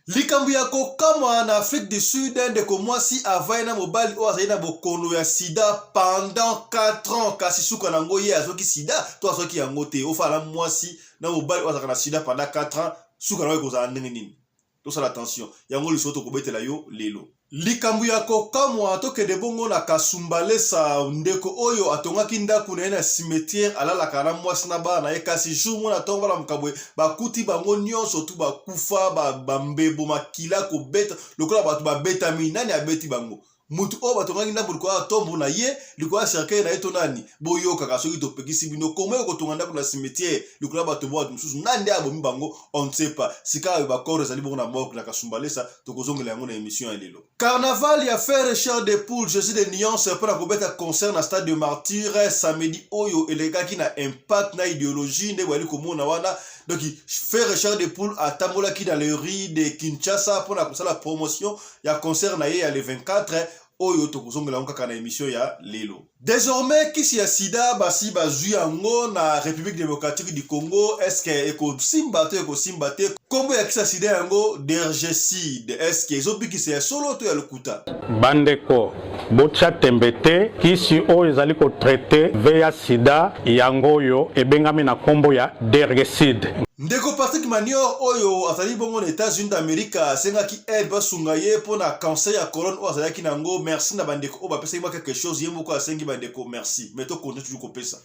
Likambo ya kokamwa na Afrique du Sud, ndeko mwasi avai na mobali oyo azali na bokono ya sida pendant 4 ans, kasi suka na yango ye azwaki sida to azwaki yango te. Ofala na mwasi na mobali oyo azalaka na sida pendant 4 ans, suka na yango ekozala ndenge nini? Tosala attention, yango lisolo tokobetela yo lelo. Likambo ya kokamwa, tokende bongo na Kasumbalesa, ndeko oyo atongaki ndako na ye na cimetière, alalaka na mwasi na bana na ye, kasi jour moko na ntongo balamuka boye, bakuti bango nyonso tu bakufa, bambebo makila kobeta lokola bato babetami. Nani abeti bango? Mutu oyo batongaki ndako likolo ya tombo na ye, likolo ya cercueil na ye to nani? Boyokaka soki topekisi bino koma kotonga ndako na cimetière likolo ya bato bato mosusu. Nani nde abomi bango? On ne sait pas. Sika oyo bacorps ezali bongo na morgue na Kasumbalesa. Tokozongela yango na émission ya lelo. Carnaval ya Ferre Chair de Poule, Jésus de Nuance, mpona kobeta concert na Stade de Martyr samedi oyo elekaki na impact na idéologie nde boyali komona wana. Donc Ferre Chair de Poule atambolaki dans les rues de Kinshasa mpona kosala promotion ya concert na ye ya le 24 oyo tokozongela yango kaka na émission ya lelo. Désormais kisi ya sida basi bazwi yango na République démocratique du Congo. Est-ce ekosimba to ekosimba te? Nkombo ya kisi ya sida yango Dergecide. Est-ce ezobikisa ya solo to ya lokuta? Bandeko, botya tembe te. Kisi oyo ezali kotraiter VIH sida, yango oyo ebengami na nkombo ya Dergecide. Ndeko Patrick Manior oyo azali bongo na États-Unis d'Amérique asengaki aide, basunga ye mpo na cancer ya colonne oyo azalaki na yango. Merci na bandeko oyo bapesaki mwa quelque chose. Ye moko asengi bandeko merci, mais tokonte toujours kopesa.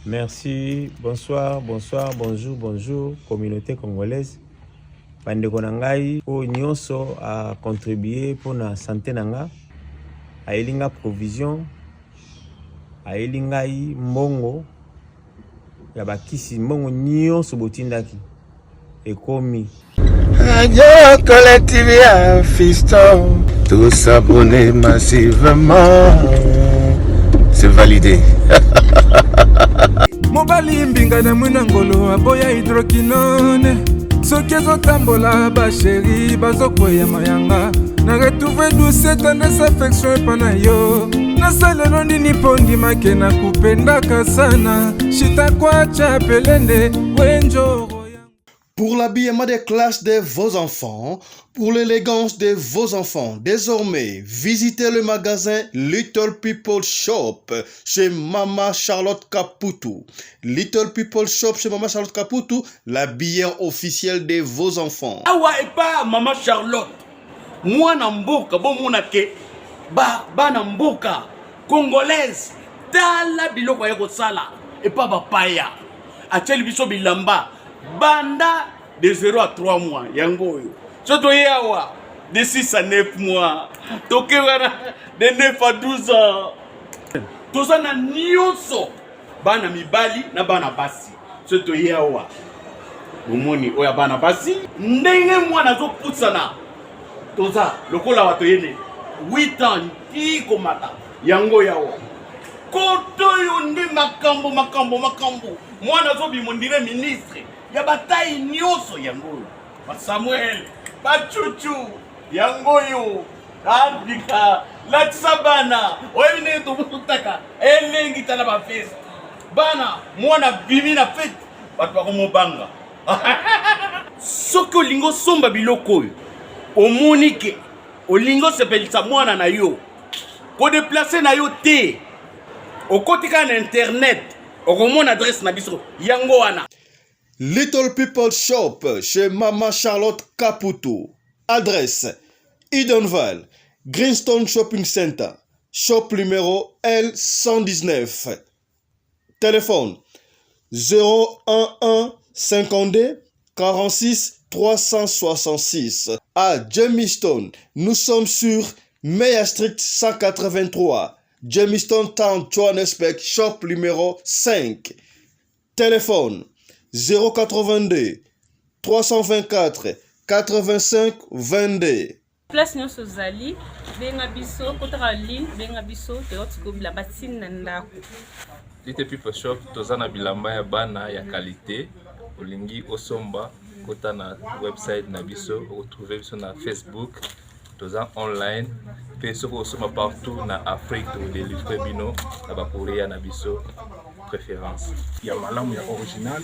Merci, bonsoir, bonsoir, bonjour, bonjour, communauté congolaise. Bandeko na ngai oyo nyonso acontribuer mpona santé na nga, ayeli nga provision, ayeli ngai mbongo ya bakisi, mbongo nyonso botindaki ekomi. Radio Collective ya Fiston. Tous s'abonner massivement. C'est validé. Mobali mbinga na mwina ngolo aboya hydroquinone, soki ezotambola bachéri bazokweyama yanga na retrouve douce tendresse affection epa na yo. Nasalelo nini mpo ndimake na kupendaka sana shitakwacha pelende wenjoro. Pour l'habillement des classes de vos enfants, pour l'élégance de vos enfants, désormais, visitez le magasin Little People Shop chez Mama Charlotte Caputu. Little People Shop chez Mama Charlotte Caputu, l'habilleur officiel de vos enfants. Awa epa Mama Charlotte, mwana mboka, bomona ke ba bana mboka congolaise, tala biloko aye kosala epa bapaya. Atieli biso bilamba banda de 0 à 3 mois, yango oyo. So toye awa de 6 à 9 mois, toke wana de 9 à 12 ans. Toza na nyonso, bana mibali na bana basi. So toye awa, bomoni oyo ya bana basi, ndenge mwana azopusana. Toza lokola bato yene 8 ans ti komata, yango yawa kote oyo nde makambo makambo makambo. Mwana azobima on dirait ministre ya bataille nyonso, yango oyo. Basamuel, bachuchu, yango oyo. Afrika latisa bana, oyebi ndenge tobutaka elengi. Tala bafeste bana, mwana bimi na fête, bato bakomobanga. Soki olingi osomba biloko oyo, omoni ke olingi osepelisa mwana na yo, kodéplacer na yo te, okoti kaka na internet, okomona adresse na biso, yango wana. Little People Shop chez Mama Charlotte Caputo. Adresse: Edenvale, Greenstone Shopping Center, shop numéro L119. Téléphone 011 52 46 366. À Germiston, nous sommes sur Meyer Street 183, Germiston Town, Johannesburg, shop numéro 5. Téléphone 082 324 85 22. Place nyonso ozali, benga biso, kotaka ligne, benga biso, toyoti bilamba ntina na ndako. Little People Shop, toza na bilamba ya bana ya qualité. Olingi osomba, kota na website na biso, okotrouver biso na Facebook, toza online mpe. Soki osomba partout na Afrique, tokodélivrer bino na bacourrier na biso préférence. Ya malamu, ya original.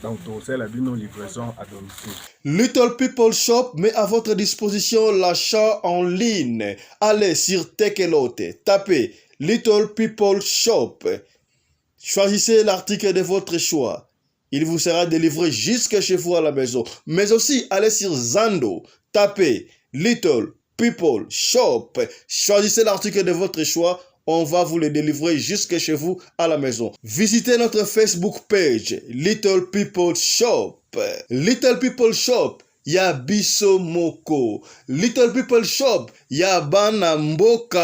Donc tokosalela bino livraison à domicile. Little People Shop met à votre disposition l'achat en ligne. Allez sur Takealot, tapez Little People Shop. Choisissez l'article de votre choix. Il vous sera délivré jusque chez vous à la maison. Mais aussi, allez sur Zando, tapez Little People Shop. Choisissez l'article de votre choix. On va vous le délivrer jusque chez vous à la maison. Visitez notre Facebook page, Little People Shop. Little People Shop, ya biso moko. Little People Shop, ya bana mboka.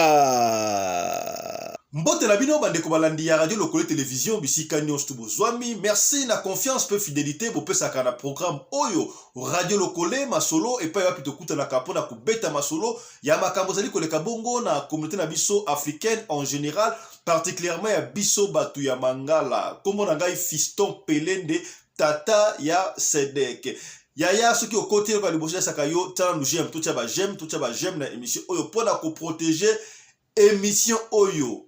Mbote na bino bandeko balandi ya Radio Lokole Television bisika nyonso to bozwami. Merci na confiance pe fidelité bopesaka na programme oyo Radio Lokole masolo epai wapi tokutanaka mpo na kobeta masolo ya makambo ezali koleka bongo na communauté na biso africaine en général, particulièrement ya biso bato ya Mangala. Kombo na ngai Fiston Pelende, tata ya Sedek. Yaya, soki okoti eloko ya liboso esaka yo, tia nanu j'aime, totia ba j'aime, totia ba j'aime na émission oyo mpo na koprotéger émission oyo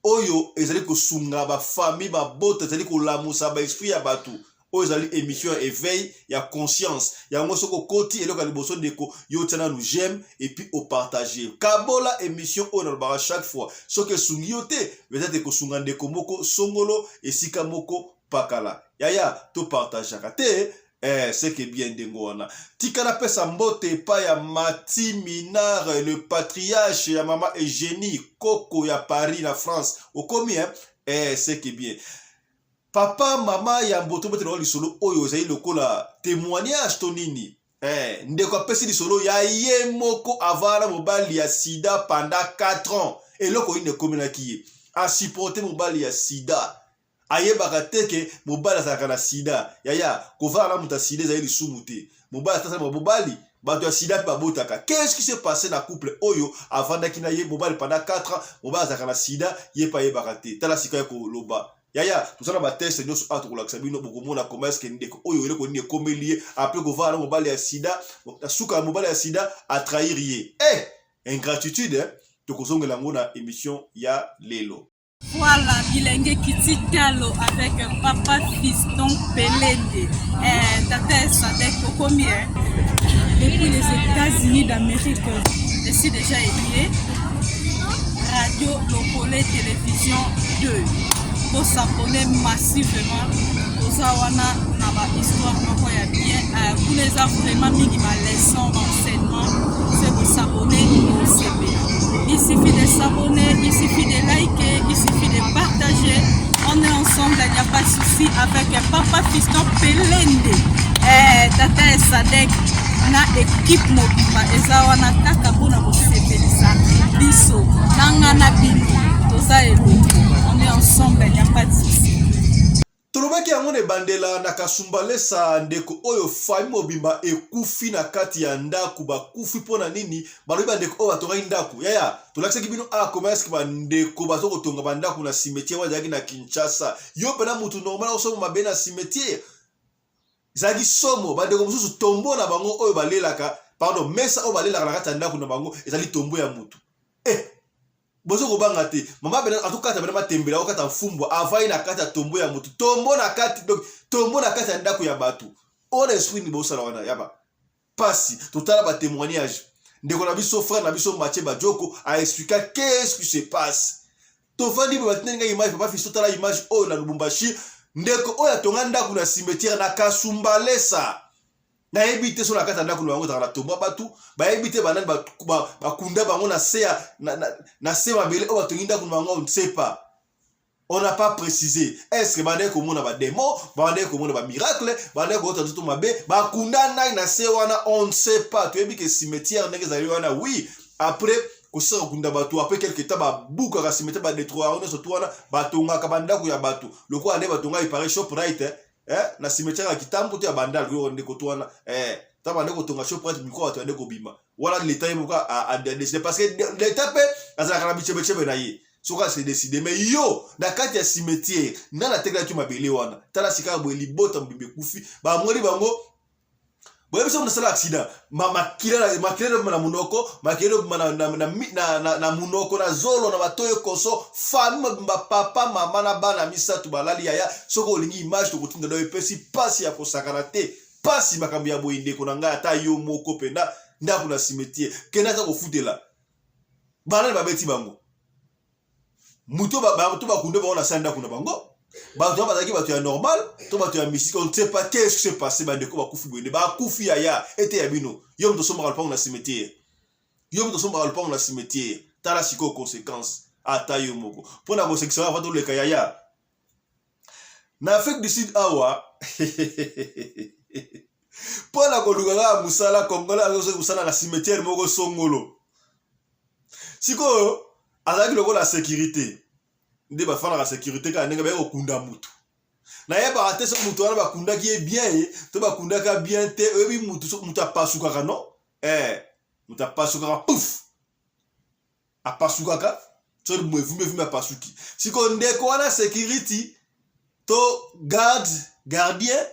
oyo ezali kosunga bafamille, babota, ezali kolamusa baesprit ya bato. Oyo ezali émission ya éveil ya conscience. Yango soki okoti, eloko ya liboso, ndeko, yo tia nanu j'aime et puis opartage, kabola émission oyo. Nalobaka chaque fois, soki esungi yo te, peut-être ekosunga ndeko moko songolo esika moko pakala. Yaya, topartageaka te. C'est que bien ndenge wana. Tika napesa mbote epai ya Mati Minar, le patriarche ya mama Eugénie Koko ya Paris na France. Okomi, hein? C'est que bien, papa, mama ya mboto. Mbote lisolo oyo ezali lokola témoignage to nini. Ndeko apesi lisolo ya ye moko avanda mobali ya sida pendant 4 ans. Eloko nini ekomelaki ye? Asupporte mobali ya sida, ayebaka te ke mobali azalaka na sida. Yaya, kovanda na moto ya sida ezali lisumu te. Mobali atasala mobali, bato ya sida mpe babotaka. Qu'est-ce qui s'est passé na couple oyo avandaki na ye mobali pendant 4 ans? Mobali azalaka na sida, ye mpe ayebaka te. Tala sika ya koloba. Yaya, toza na batest nyonso awa, tokolakisa bino, bokomona comment est-ce ndeko oyo, eloko nini ekomeli ye après kovanda na mobali ya sida. Na suka ya mobali ya sida atrahir ye. Ingratitude, eh? Tokozongela yango na émission ya lelo. Voilà, bilenge kiti talo avec papa Fiston Pelende. Tata Sadek Okomi, hein? Depuis les États-Unis d'Amérique, je suis déjà écrit. Radio Lokole Télévision 2. Pour s'abonner massivement, toza wana na ba histoire moko ya bien. Kuna eza vraiment mingi ba leçon, enseignement. C'est pour s'abonner au CP. Il suffit de s'abonner, il suffit de liker, il suffit de partager. On est ensemble, il n'y a pas de souci avec Papa Fiston Pelende. Tata Sadek na équipe mobimba eza wana kaka mpona kosepelisa biso na nga na bino, toza eloko. On est ensemble, il n'y a pas de souci. Tolobaki yango na ebandela na Kasumbalesa, ndeko oyo famille mobimba ekufi na kati ya ndako. Bakufi mpo na nini? Balobi bandeko oyo batongaki ndako. Yaya, tolakisaki bino a comment est-ce bandeko baza kotonga bandako na cimetière oyo ezalaki na Kinshasa. Yo mpena mutu normal osomba mabe na cimetière? Ezalaki somo. Bandeko mosusu, tombeau na bango oyo balelaka, pardon, mesa oyo balelaka na kati ya ndako na bango ezali tombeau ya mutu. Bozo kobanga te. Mama bena atokata bena matembela, okata mfumbwa, avai na kati ya tombeau ya mutu, tombeau na kati, donc tombeau na kati ya ndako ya bato. Oyo na esprit ni bosala wana yaba pasi. Totala batémoignage. Ndeko na biso, frère na biso Mathieu Badioko aexplika qu'est-ce qui se passe. Tovandi boye, batindeli ngai image: "Papa Fisto, tala image oyo na Lubumbashi." Ndeko oyo atonga ndako na cimetière na Kasumbalesa, nayebi te so na kati ya ndako na bango ezalaka na tombeau bato, bayebi te banani bakunda bango na se ya na se mabele oyo batongi ndako na bango. On ne sait pas, on n'a pas précisé. Est-ce que bandeki komona badémon, bandeki komona bamiracle, bandeki kokota nzoto mabe, bakunda nai na se wana? On ne sait pas. Toyebi ke cimetière ndenge ezali wana, oui, après kosisa kokunda bato, après quelque temps babukaka cimetière, badétruire yango nyonso tu wana, batongaka bandako ya bato lokola nde batonga ipare Shoprite, eh? Na cimetière ya Kitambo to ya Bandal. Ndeko to wana, eh, ntango bande kotonga Shoprite, mikro bato bande kobima wana. Leta ye moko adécide, parce que leta mpe azalaka na bichebechebe na ye soki ase décide. Mais yo na kati ya cimetière, nani atekelaki mabele wana? Tala sika boye, libota mobimba ekufi. Bamoni bango. Boyebi soki nasala accident, makila makila ebima na monoko, makila ebima na, na, na, na, na, na monoko, na zolo, na matoyi ekoso. Famille mobimba, papa, mama na bana misato balali. Yaya, soki olingi image tokotinda nayo, epesi mpasi ya kosakana te, mpasi makambo ya boye. Ndeko na ngai, ata yo moko mpenza, ndako na cimetière, kende ata kofutela banani babeti bango moto to bakunde bango na sa ndako na bango. Bato wana bazalaki bato ya normal to bato ya mystique, on ne sait pas qu'est-ce qui s'est passé. Bandeko bakufi boye nde bakufi. Yaya, ete ya bino, yo moto osombaka lopango na cimetière, yo moto osombaka lopango na cimetière, tala sikoyo conséquence. Ata yo moko mpo na kosekisa wana toleka. Yaya, na Afrique du Sud awa, mpo na koluka kaka mosala, Congolais azosoki mosala na cimetière moko songolo. Sikoyo azalaki lokola sécurité, nde bafandaka sécurité kaka ndenge baye kokunda mutu. Nayebaka te soki mutu wana bakundaki ye bien ye to bakundaka bien te. Oyebi mutu, soki mutu apasukaka, no mutu apasukaka, pouf, apasukaka. Soki evumbi evumbi, apasuki. Sikoyo ndeko wana sécurité to garde, gardien,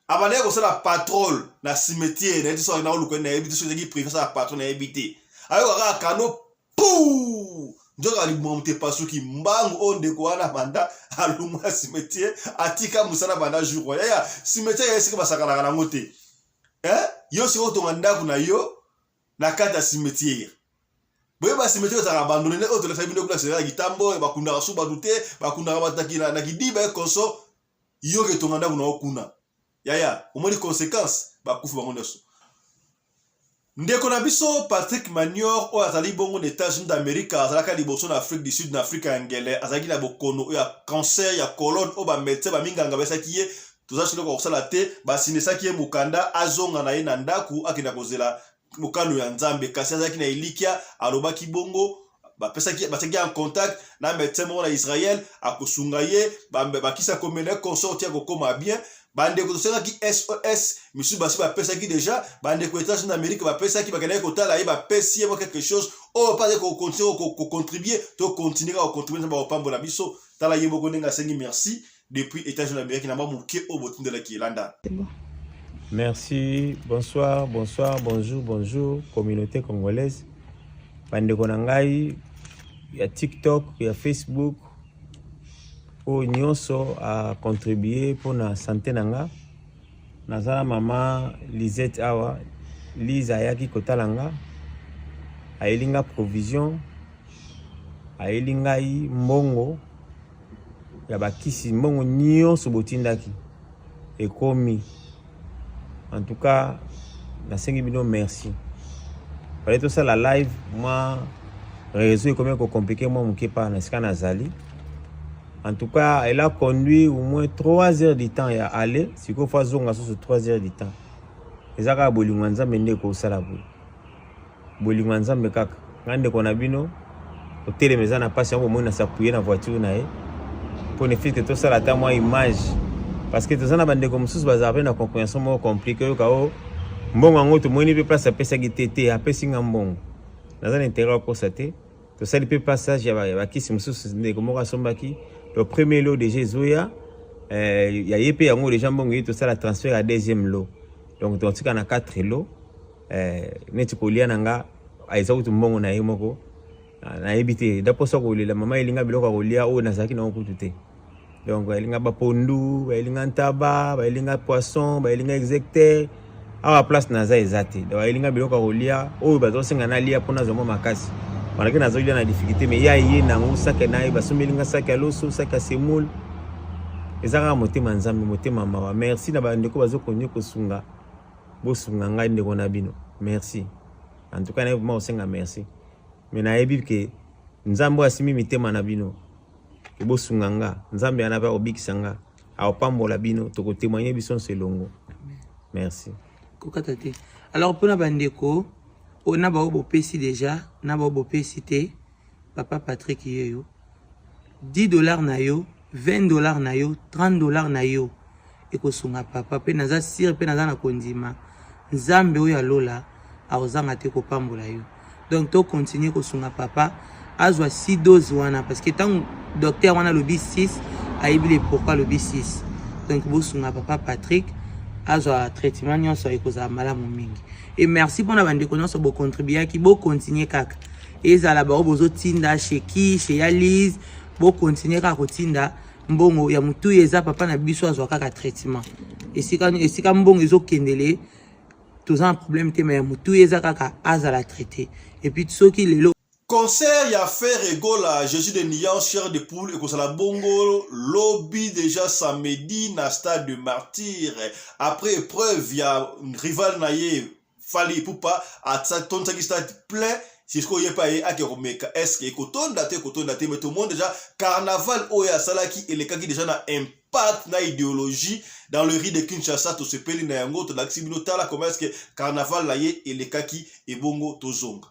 abandaki kosala patrol na cimetière. Nayebi te soki naoluka, nayebi te soki ezalaki privé, asala patrol, nayebi te. Ayoka kaka kano pu, nzoka libonga moto epasuki mbangu. Oyo ndeko wana banda alongwa cimetière, atika mosala banda jour wana. Yaya, cimetière ya esika basakanaka nango te. Yo sikoyo otonga ndako na yo na kati ya cimetière. Boyeba, cimetière ezalaka abandonné nde oyo tolekisa bino kuna ya kitambo, bakundaka su bato te, bakundaka bato na kidiba ekoso. Yo ketonga ndako na yo kuna, yaya, omoni conséquence, bakufi bango nyonso. Ndeko na biso Patrick Manior, oyo azali bongo na États-Unis d'Amérique, azalaka liboso na Afrique du Sud, na Afrika ya ngele, azalaki na bokono oyo ya cancer ya colonne, oyo bamédecin, baminganga bayesaki ye toza siloko kosala te. Basinesaki ye mokanda, azonga na ye na ndako, akenda kozela mokano ya Nzambe. Kasi azalaki na elikya, alobaki bongo bapesaki, batiaki en contact na médecin moko na Israel, akosunga ye, bakisi akomela, consort ya kokóma bien. Bandeko tosengaki SOS, misusu basi bapesaki déjà. Bandeko États-Unis d'Amérique bapesaki, bakendaki kotala ye, bapesi ye mwa quelque chose oyo mpe azali kocontinue kocontribue. Tocontinue kaka kocontribue, Nzambe akopambola biso. Tala ye moko ndenge asengi merci depuis États-Unis d'Amérique na mwa moke oyo botindelaki. Elanda. Merci, bonsoir, bonsoir, bonjour, bonjour, communauté congolaise. Bandeko na ngai ya TikTok, ya Facebook, oyo nyonso acontribue mpona santé na nga. Naza na mama Lisette awa. Lise ayaki kotala nga, ayeli nga provision, ayeli ngai mbongo ya bakisi. Mbongo nyonso botindaki ekomi. En tout cas, nasengi bino merci. Fallait tosala live, mwa réseau ekomi kocompliquer mwa moke pa na esika nazali. En tout cas, elle a conduit au moins 3 heures du temps ya aller, sikoyo faut azonga susu 3 heures du temps. Eza kaka bolingo ya Nzambe nde ekosala boye, bolingo ya Nzambe kaka. Ngai ndeko na bino, kotelema eza na mpasi yango, bomoi nas'appuyer na voiture na ye mpo ne fût-ce que tosala ata mwa image, parce que toza na bandeko mosusu bazala mpe na compréhension moko compliqué. Oyoka o mbongo yango, tomoni mpe place apesaki te te, apesi nga mbongo, naza na intérêt akosa te. Tosali mpe passage ya bakisi mosusu ndeko moko asombaki. Le premier lot déjà ezoya, ya ye mpe yango déjà mbongo ye, tosala transfert ya deuxième lot. Donc totika na 4 lot. Neti kolia na nga eza kutu mbongo na ye moko, nayebi te da mposa kolela. Mama elinga biloko ya kolia oyo nazalaki nango kutu te. Donc baelinga bapondu, baelinga ntaba, baelinga poisson, baelinga execter. Awa place naza eza te. Donc baelinga biloko ya kolia oyo bazosenga nalia mpo nazwa mwa makasi wanake. Nazolia na difficulté, mais ya ye nango sake na ye, basombelinga saki ya loso, saki ya semoule. Eza kaka motema Nzambe, motema mawa. Merci na bandeko bazokonye kosunga, bosunga ngai ndeko na bino. Merci en tout cas, nayebi vraiment kosenga merci, mais nayebi ke Nzambe oyo asimbi mitema na bino ke bosunga nga, Nzambe wana mpe akobikisa nga, akopambola bino, tokotémoigne biso nyonso elongo. Merci. Kokata te. Alors, mpona bandeko oyo na bao bopesi déjà, na bao bopesi te, papa Patrick yeyo, 10 $ na yo, 20 $ na yo, 30 $ na yo ekosunga papa. Mpe naza sûr, mpe naza na kondima, Nzambe oyo alola akozanga te kopambola yo. Donc tocontinue kosunga papa azwa 6 dose wana, parce que ntango docteur wana alobi 6, ayebi le pourquoi alobi 6. Donc bosunga papa Patrick. Azwa traitement nyonso ekozala malamu mingi. Et merci pona bandeko nyonso bo contribuaki, bo continuer kaka. Ezala ba oyo bozotinda chez qui, chez ya Lise, bo continuer kaka kotinda mbongo ya motuya eza papa na biso azwa kaka traitement. Esika esika mbongo ezokendele toza na problème te mais ya motuya eza kaka azala traité. Et puis soki lelo Concert ya Ferre Gola Jesus de Nuance chair de poule ekozala bongo lobi dejà samedi na stade de martyr après epreuve ya rival na ye Fally Ipupa atondisaki stade plein sikoyo ye mpe aye ake komeka est ce que ekotonda te ekotonda te mais tomoni dejà carnaval oyo asalaki elekaki dejà na impact na idéologie dans le riz de Kinshasa tosepeli na yango tolakisi bino tala comment est ce que carnaval na ye elekaki ebongo tozonga.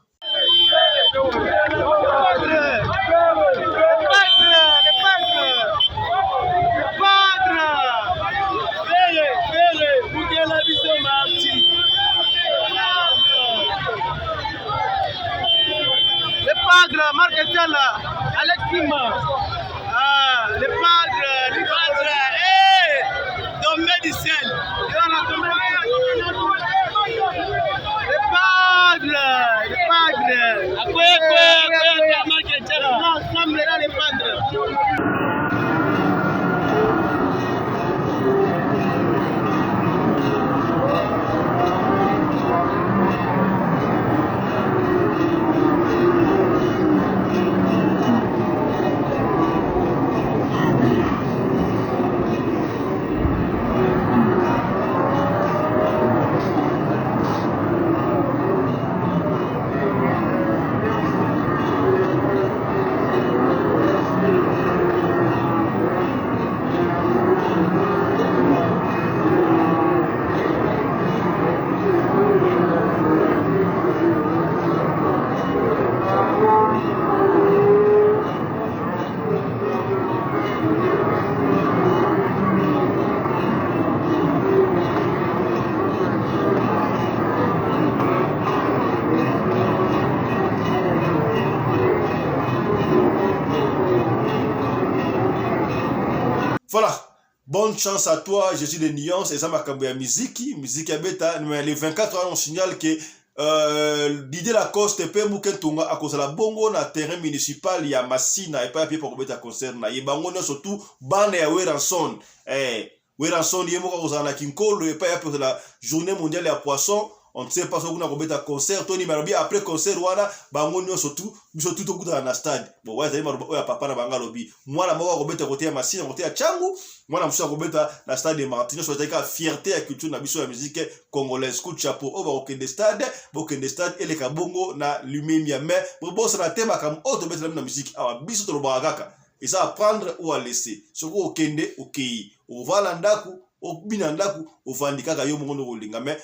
Voilà. Bonne chance à toi, Jésus de Nuance, eza makambo ya miziki, miziki ya beta, mais le 24 on signale que euh, Didier Lacoste pe Muke Ntonga akozala bongo na terrain municipal ya Masina epai ya pe kobeta concert na ye bango nyonso tout bana ya Werrason eh, Werrason ye moko akozala na Kinkolo epai ya pe kozala journée mondiale ya poisson on ne sait pas soki kuna kobeta concert to nini alobi après concert wana bango nyonso tu biso tu tokutana na stade bon wana ezali maloba oyo ya papa na bango alobi mwana moko akobeta kote ya masina kote ya changu mwana mosusu akobeta na stade de martin nyonso ezali kaka fierté ya culture na biso ya musique congolaise coup de chapeau oyo bakokende stade bokende stade eleka bongo na lumemia mais bobosana te makambo oyo tobetelami na musique awa biso tolobaka kaka eza à prendre ou à laisser soki okende okei okovala ndako obina ndako ovandi kaka yo moko nde okolinga mais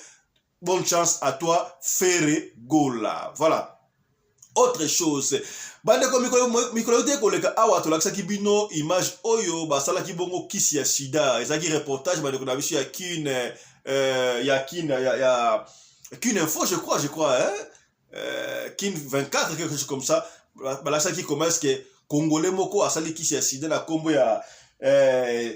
bonne chance à toi Ferre Gola voilà autre chose bandeko mikolo te koleka awa tolakisaki bino image oyo basalaki bongo kisi ya sida ezalaki reportage bandeko na biso ya kin euh, ya kin ya, ya kin info je crois je crois hein? euh, kin 24 quelque chose comme ça balakisaki comment est-ce que congolais moko asali kisi ya sida na kombo ya euh,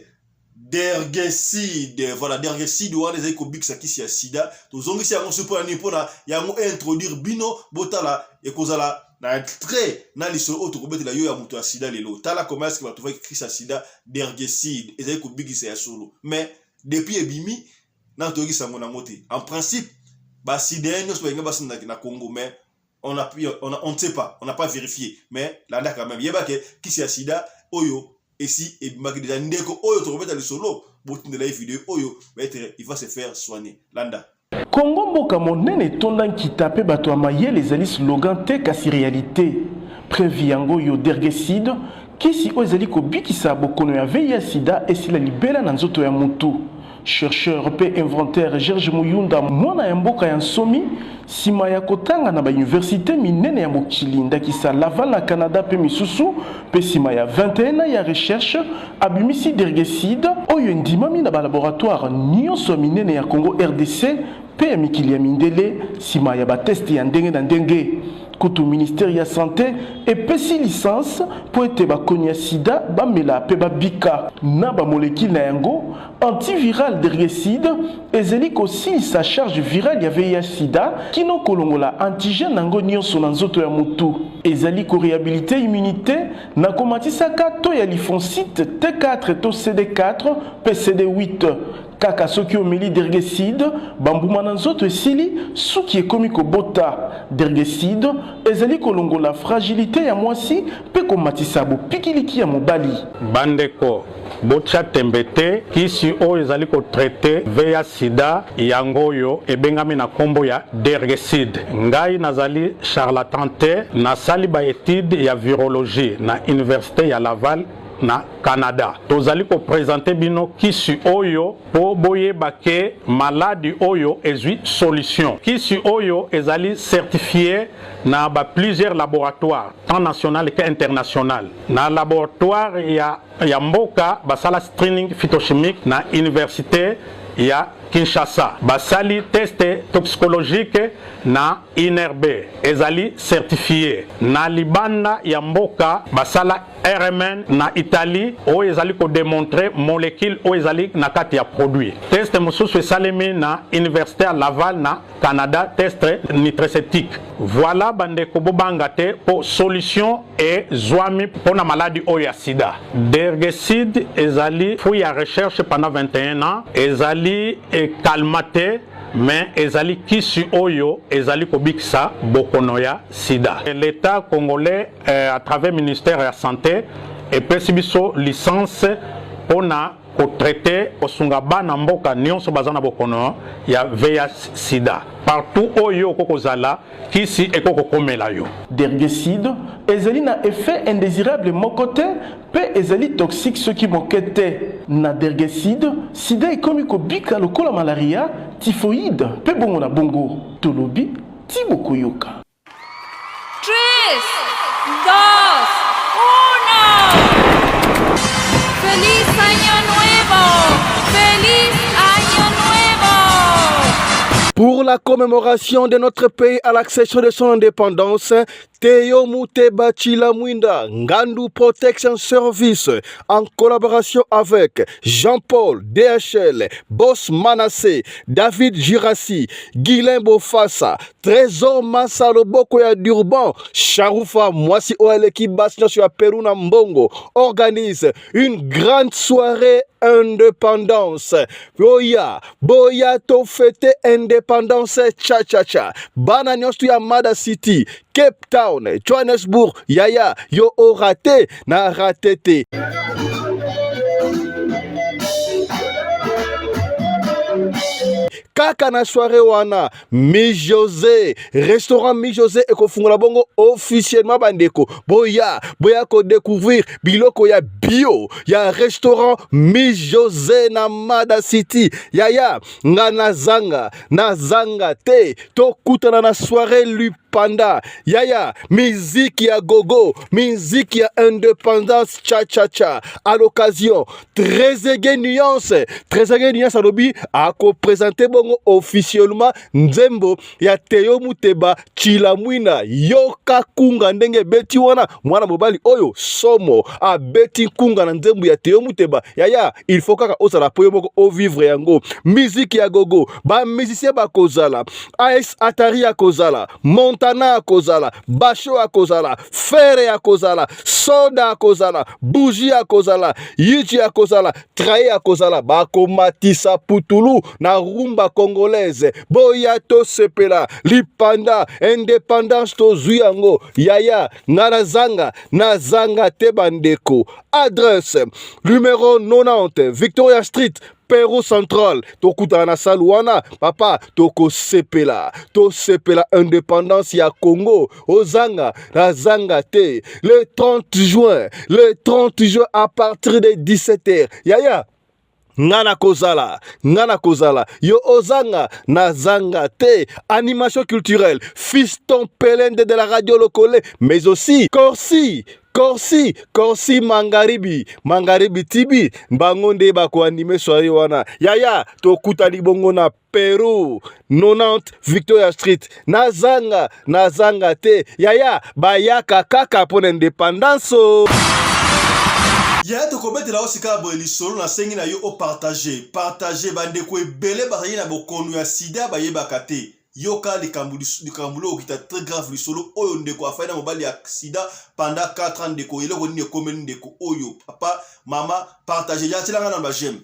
dergeside voilà dergeside wana ezali kobikisa kisi ya sida tozongisi yango soki mpona nini mpona yango introduire bino botala ekozala na trait na lisolo oyo tokobetela yo ya moto ya sida lelo tala comment est-ce que bato vaki kisi ya sida dergeside ezali kobikisa ya solo mais depuis ebimi nano toyoki sango nango te en principe basidéen nyonso balinga basindaki na congo mais on, a, on, a, on ne sait pas on n'a pas vérifié mais landa quand même yeba ke kisi ya sida oyo esi ebimaki deja ndeko oyo tokobeta lisolo botindela ye video oyo peut-être il va se faire soigner landa Congo mboka monene etonda nkita pe bato ya mayele ezali slogan te kasi realite. Preuve yango oyo Dergecide, kisi oyo ezali kobikisa bokono ya VIH-Sida esila libela na nzoto ya mutu. Chercheur pe inventeur Georges Muyunda mwana ya mboka ya nsomi, sima ya kotanga na ba universites minene ya mokili ndakisa Laval na Canada pe misusu, pe sima ya 21 ans ya recherche, abimisi Dergecide oyo endimami na ba laboratoires nionso ya minene ya Congo rdc. mpe ya mikili ya mindele nsima ya bateste ya ndenge na ndenge. Kutu ministère ya sante epesi licence mpo ete bakoni ya sida bamela mpe babika. Na ba molecules na yango, antiviral Dergecide ezali kosilisa charge virale ya VIH-Sida kino kolongola antigène na yango nionso na nzoto ya mutu. Ezali ko rehabiliter immunite na komatisaka taux ya lymphocytes T4 to CD4 mpe CD8. Kaka soki omeli Dergecide, ba mbuma na nzoto esili, suki ekomi kobota. Dergecide ezali kolongola fragilite ya mwasi mpe komatisa bopikiliki ya mobali. Bandeko botia tembe te, kisi oyo ezali ko traiter VIH sida yango oyo ebengami na kombo ya Dergecide. Ngai nazali charlatan te, nasali ba etudes ya virologie na universite ya Laval na Canada. Tozali ko presenter bino kisi oyo po boyeba ke maladi oyo ezwi solution. Kisi oyo ezali certifie na ba plusieurs laboratoires tant national que international. Na laboratoire ya ya mboka basala screening phytochimique na universite ya Kinshasa. Basali test toxicologique na INRB ezali certifie. Na libanda ya mboka basala RMN na Italie oyo ezali ko demontrer molecule oyo ezali na kati ya produit. Test mosusu esalemi na universite ya Laval na Canada, test nutraceutique. Voilà bandeko bobanga te po solution ezwami pona maladi oyo ya sida. Dergecide ezali fruit ya recherche pendant 21 ans, ezali ekalma te mais ezali kisi oyo ezali kobikisa bokono ya sida. L'etat congolais à travers ministère ya sante epesi biso licence pona ko traiter kosunga bana mboka nionso baza na bokono ya VIH sida. Partout oyo okoki kozala kisi ekoki kokomela yo. Dergecide ezali na effet indesirable moko te mpe ezali toxique soki moke te. Na Dergecide, sida ekomi kobika lokola malaria, typhoïde mpe bongo na bongo. Tolobi ti bokoyoka. Tres, dos, uno! Feliz Año Nuevo! Feliz Año Nuevo! Pour la commémoration de notre pays à l'accession de son indépendance, Théo Muteba Chilamwinda, Ngandu Protection Service, en collaboration avec Jean-Paul DHL, Boss Manassé, David Girassi, Guylain Bofassa, Trésor Massa Loboko ya Durban, Charoufa Mwasi oyo aleki basi nyonso ya Peru na mbongo, organise une grande soirée indépendance. Boya, boya to fêter indépendance cha cha cha. Bana nyonso ya Mada City, Cape Town, Johannesburg, yaya, yo o raté na raté te. Kaka na soirée wana Mi José, restaurant Mi José ekofungola bongo officiellement bandeko. Boya, boya ko découvrir biloko ya bio ya restaurant Mi José na Mada City. Yaya, nga nazanga, nazanga te. Tokutana na soirée Lupanda. Yaya, miziki ya gogo, miziki ya indépendance cha cha cha. À l'occasion, Trezeguet Nuance, Trezeguet Nuance alobi ako présenter bongo officiellement nzembo ya Theo Muteba Chilamwina yoka kunga ndenge ebeti wana mwana mobali oyo somo abeti kunga na nzembo ya Theo Muteba yaya il faut kaka ozala po yo moko ovivre yango musique ya gogo ba musicien bakozala AS Atari akozala Montana akozala Basho akozala Ferre akozala Soda akozala Bougie akozala Yichi akozala Traye akozala bakomatisa putulu na rumba congolaise boya tosepela lipanda independance tozwi yango yaya nga nazanga nazanga te bandeko adresse numero 90 Victoria Street Perro Central tokutana na salle wana papa tokosepela tosepela independance ya Congo ozanga nazanga te le 30 juin le 30 juin à partir de 17h yaya nga nakozala nga nakozala yo ozanga nazanga te animation culturelle fiston pelende de la radio lokole mais aussi corsi. Corsi, Corsi Mangaribi, Mangaribi TV, bango nde bakoanime soirée wana. Yaya, tokutani bongo na Peru, 90 Victoria Street. Nazanga, nazanga te. Yaya, bayaka kaka mpo na independance. Yaya, tokobetela yo sika boye lisolo. Nasengi na yo opartage, partage. Bandeko ebele bazali na bokono ya sida, bayebaka te. Yoka likambo, likambo oyo okita très grave, lisolo oyo. Ndeko afai na mobali ya sida pendant 4 ans. Ndeko, eloko nini ekomeli ndeko oyo? Papa, mama, partage ya, tielanga na baj'aime,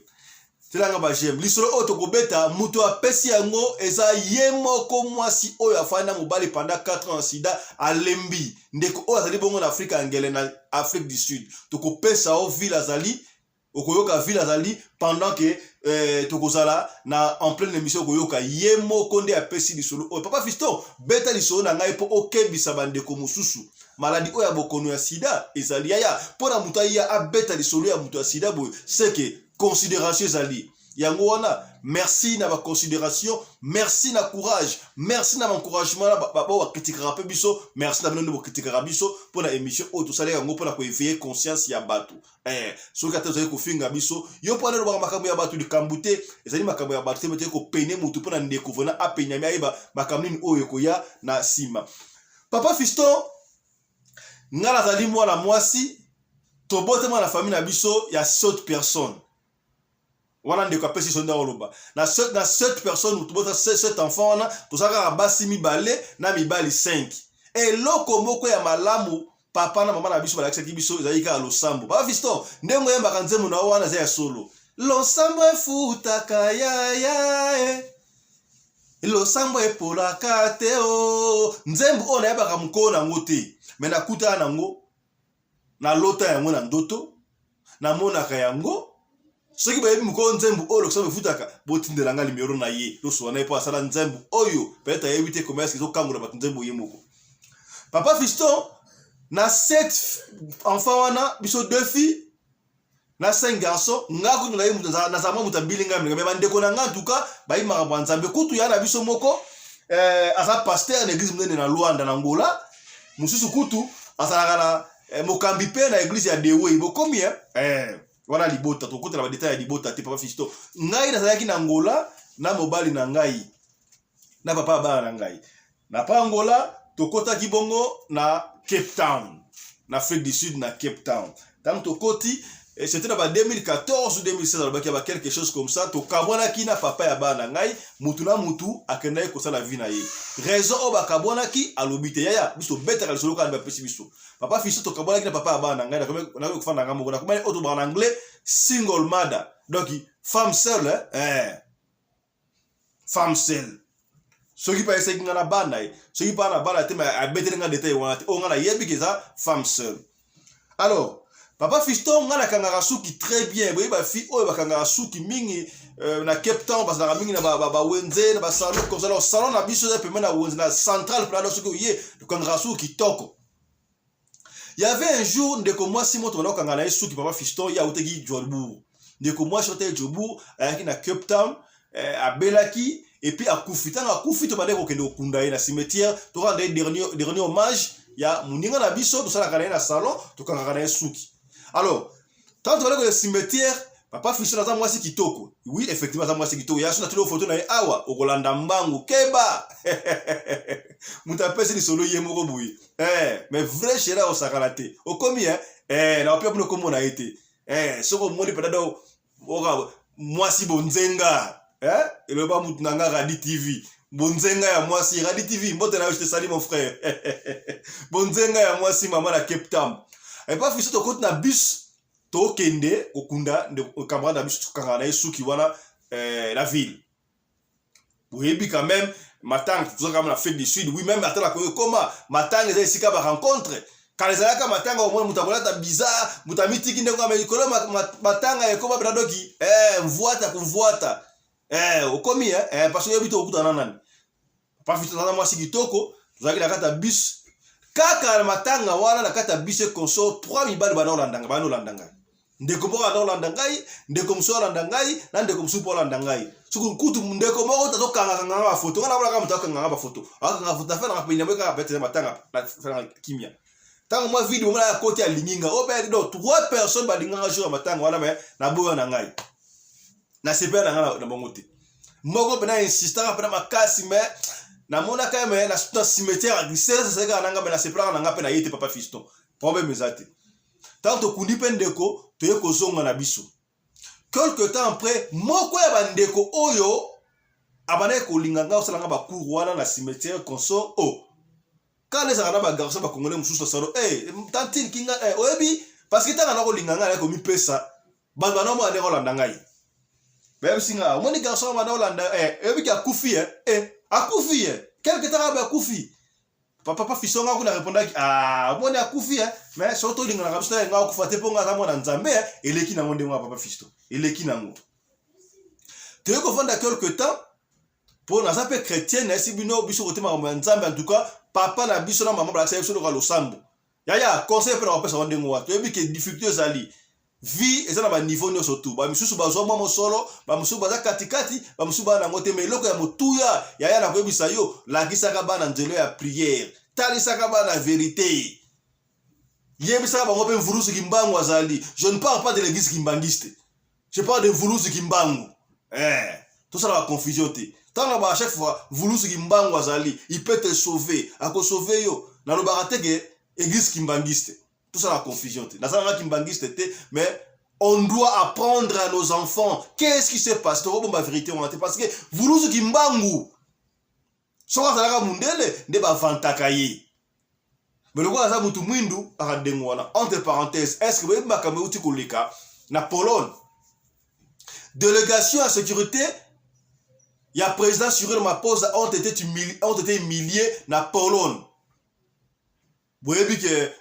tielanga baj'aime. Lisolo oyo tokobeta, moto apesi yango eza ye moko mwasi oyo afai na mobali pendant 4 ans ya sida, alembi. Ndeko oyo azali bongo na Afrika ya ngele, na Afrique du Sud. Tokopesa o ville azali, okoyoka ville azali pendant que tokozala na en pleine émission. Okoyoka ye moko nde apesi lisolo oyo. Papa Fiston, beta lisolo na ngai mpo okebisa bandeko mosusu. Maladi oyo ya bokono ya sida ezali, yaya, mpo na moto aya abeta lisolo ya moto ya sida boye, seke considération ezali yango wana. Merci na baconsidération, merci na courage, merci na baencouragement na bao bakritikaka mpe biso. Merci na bino nde bokritikaka biso mpo na émission oyo tosali yango mpona koéveiller conscience ya bato. Soki ata ozali kofinga biso yo mpo wana olobaka makambo ya bato, likambo te, ezali makambo ya bato te. Tozali kopene motu mpo na ndeko vraiment apenyami, ayeba makambo nini oyo ekoya na nsima. Papa Fiston, ngai nazali mwana mwasi, tobotama na famille na biso ya sept personnes. Wana ndeko apesi biso nde oloba na sept personnes, tobota sept enfants. Wana toza kaka basi mibale na mibali 5. Eloko moko ya malamu papa na mama na biso balakisaki biso ezalaki kaka losambo. Papa Fiston, ndenge oyembaka nzembo na yo wana eza ya solo. Losambo efutaka, yaya e. Losambo epolaka te o. Nzembo oyo nayebaka mokolo nango te, me nakutana nango, nalota yango na ndoto, namonaka yango. Soki bayebi mokolo nzembo oyo losambo efutaka, botindela nga nimero na ye, tosola na ye mpo asala nzembo oyo. Peut-être ayebi te koma eske ezokangola bato nzembo ye moko. Papa Fiston, na sept enfant wana, biso deux filles na cinq garçons. Nga kutu naye nazala mwa moto abilinga milinga, me bandeko na nga ntuka bayi makambo ya Nzambe. Kutu ya na biso moko aza pasteur na église monene na Luanda, na Ngola. Mosusu kutu azalaka na mokambi mpe na église ya Dewey. Bokomi wana libota, tokutana badétails ya libota te. Papa Fiston, ngai nazalaki na Ngola na mobali na ngai na papa ya bana na ngai. Na pa Angola, tokɔtaki bongo na Cape Town, na Afrique du Sud, na Cape Town. Ntango tokɔti, c'était na ba 2014 ou 2016, alobaki ya ba quelque chose comme ça. Tokabwanaki na papa ya bana na ngai, mutu na mutu akendaki kosala vie na ye. Raison oyo bakabwanaki alobi te. Yaya, biso tobetaka lisolo kaka nde bapesi biso. Papa Fiston, tokabwanaki na papa ya bana na ngai, nakomi kofanda ngai moko. Nakomani oyo tobaka na anglais single mother, donc femme seule, eh? Femme seule. Soki mpe ayesaki ngai na bana ye, soki mpe na bana te, me abeteli ngai détail wana te. Oyo ngai nayebi ke eza femme seule. Alors papa Fiston, ngai nakangaka suki très bien. Boyebi bafille oyo bakangaka suki mingi na Cape Town, bazalaka mingi na bawenze, na basalon comme ça. Alors salon na biso eza pembeni na wenze na Central Plaza. Soki oye, tokangaka suki kitoko. Y avait un jour, ndeko mwasi moto banda kokanga na ye suki. Papa Fiston, ye autaki Joburg. Ndeko mwasi autaki Joburg, ayaki na Cape Town, abelaki et puis akufi. Ntango akufi, tobandaki kokende kokunda ye na cimetière. Tokanda ye dernier hommage ya moninga na biso tosalaka na ye na salon, tokangaka na ye suki. Alors ntango tobandaki kokende cimetière, papa Fiston, aza mwasi kitoko. Oui, effectivement, aza mwasi kitoko. Ya so natuli foto na ye awa, okolanda mbangu. Keba, moto apesi lisolo ye moko boye, mais vrai chéri osakala te. Okomi na bapia mpona komona ye te. Soki omoni mpenza do oka mwasi bonzenga, eloba mutu na nga Radi TV, bonzenga ya mwasi. Radi TV, mbote na yo, je te salue, mon frère. Bonzenga ya mwasi, mama na Cape Town. Epa Fiston, tokoti na bus, tokende kokunda camarade na biso tokangaka na ye suki wana na ville. Boyebi quand même matanga, toza quand même na Afrique du Sud. Oui, même ata nakoki ekoma matanga eza esika barencontre. Kala ezalaka matanga, omoni moto akolata bizarre, moto amitiki ndenge ame likolo. Matanga ekoma mpena doki mvwata kumvwata. Okomi parce que oyebi te okutana na nani. Papa Fiston aza mwasi kitoko. Tozalaki na kati ya bus kaka na matanga wana, na kati ya bus consort, trois mibali bana olanda ngai, bana olanda ngai. Ndeko moko anda olanda ngai, ndeko mosusu alanda ngai na ndeko mosusu mpo alanda ngai. Soki kutu ndeko moko tazokangakanganga bafoto, ngai namonaka moto akanganga bafoto, akanga foto, afandaka pene yango kaka pete matanga, afandaka kimia. Ntango mwa vide bomona akoti alingi nga oyo mpe donc trois personnes balinganga jour ya matanga wana, me naboya na ngai, nasepela na ngai na bango te. Moko mpena insistaka mpena makasi, me namonaka ye me na cimetière sese kaka na ngai, me nasepelaka na ngai mpe na ye te. Papa Fiston, problème eza te. Ntango tokundi mpe ndeko, toye kozonga na biso. Quelque temps après, moko ya bandeko oyo abandaki kolinga ngai, osala ngai bacours wana na cimetière consort o oh. Kala ezalaka na bagarçon bakongole mosusu na salon, hey, tantine kinga, hey, oyebi, parce que ntango nakolinga ngai, naye komipesa bato banamona ndenge olanda ngai, bayebisi ngai: omoni garçon banda olanda, eh, oyebiki akufi, eh, eh, akufi, eh. Quelque temps abe akufi. Papa Fiston, nga kuna répondaki: ah, omoni akufi, eh, mais soki tolinganaka biso, nga akufa te, mpo nga aza mwana Nzambe, eh. Eleki nango ndenge wana, papa Fiston, eleki nango. Toyei kofanda quelque temps, mpo naza mpe chrétien, nayesi bino biso kote makambo ya Nzambe. En tout cas, papa na biso na mama balakisa biso loka losambo. Yaya, conseil mpe na kopesa ngo ndenge wana. Toyebi ke difficulté ezali, vie eza na baniveau nyonso tu. Bamisusu bazwa mwa mosolo, bamosusu baza katikati, bamosusu bana yango te. Ma eloko ya motuya, yaya, na koyebisa yo, lakisaka bana nzela ya prière, talisaka bana vérité, yebisaka bango mpe Mvulusu Kimbangu azali. Je ne parle pas de l'église kimbangiste, je parle de Mvulusu Kimbangu, eh, tosalaka confusion te. Ntango na ba chaque fois Mvulusu Kimbangu azali, il peut te sauver, akosauve yo. Nalobaka te ke église kimbangiste, tosalaka confusion te. Nasalaka kimbangiste te, mais on doit apprendre à nos enfants qu'est-ce qui se passe. Tokobomba vérité wana te, parce que Mvulusu Kimbangu, soki azalaka mundele nde bavantaka ye, mais lokola aza mutu mwindu, aka ndenge wana. Entre parenthèse, est ce que boyebi makambo euti koleka na Pologne? Délégation ya sécurité ya président Cyril Ramaphosa ont été humiliés na Pologne. Boyebi ke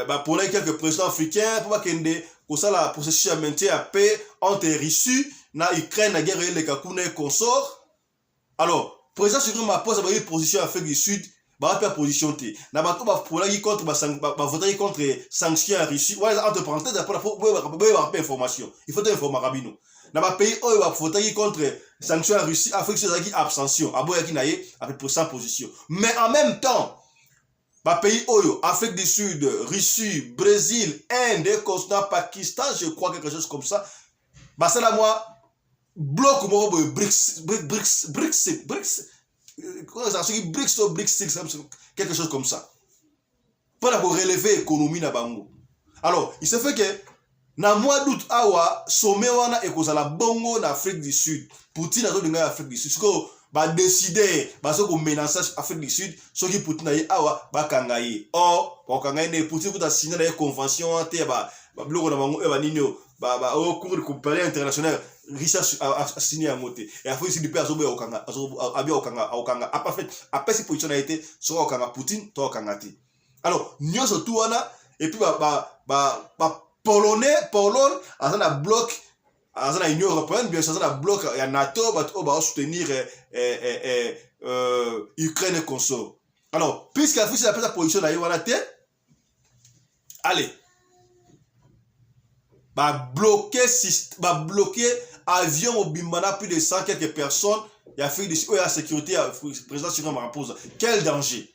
baponaki quelques présidents africains mpo bakende kosala processus ya maintien ya paix entre Russie na Ukraine, na guerre eleka kuna et consort. Alors président Cyril Ramaphosa, bayebi position ya Afrique du Sud, baa mpe position te na bato baponaki contre, bavotaki contre sanction ya Russie wana. Eza entre parenthèse mpona boyebaka mpe information, il faut toinformaka bino. Na bapays oyo bavotaki contre sanction ya Russie, Afrique Sud ezalaki abstention, aboyaki na ye sans position. Mais en même temps, bapays oyo, Afrique du Sud, Russie, Brésil, Inde, Constant, Pakistan, je crois, quelque chose comme ça, basala mwa bloc moko boye, BRICS, BRICS, BRICS, BRICS, soki BRICS to BRICS, quelque chose comme ça, mpona korelever économie na bango. Alors il se fait que na mois d'août awa, sommet wana ekozala bongo na Afrique du Sud. Poutine azolinga ya Afrique du Sud. Sikoyo badécider, baza komenacer Afrique du Sud, soki Poutine aye awa, bakanga ye. Or bakokanga ye nde Poutine kuta signé na ye convention wana te ya babiloko na bango oyo banini oyo, cour pénale internationale. Russie asigné yango te. E Afrique du Sud mpe azoboya kokanga, abi akokanga, akokanga en fait apesi position na ye te soki akokanga Poutine to akokanga te. Alors nyonso tu wana, et puis bapolonais, Pologne aza na bloc, aza na Union européenne, bien sûr aza na bloc ya NATO, bato oyo baosoutenir Ukraine et consort. Alors puisque Afrique apesa position na ye wana te, allez, babloqué avion mobimba na plus de 100 quelques personnes ya Afrique du Sud oyo ya sécurité ya président Cyril Ramaphosa. Quel danger,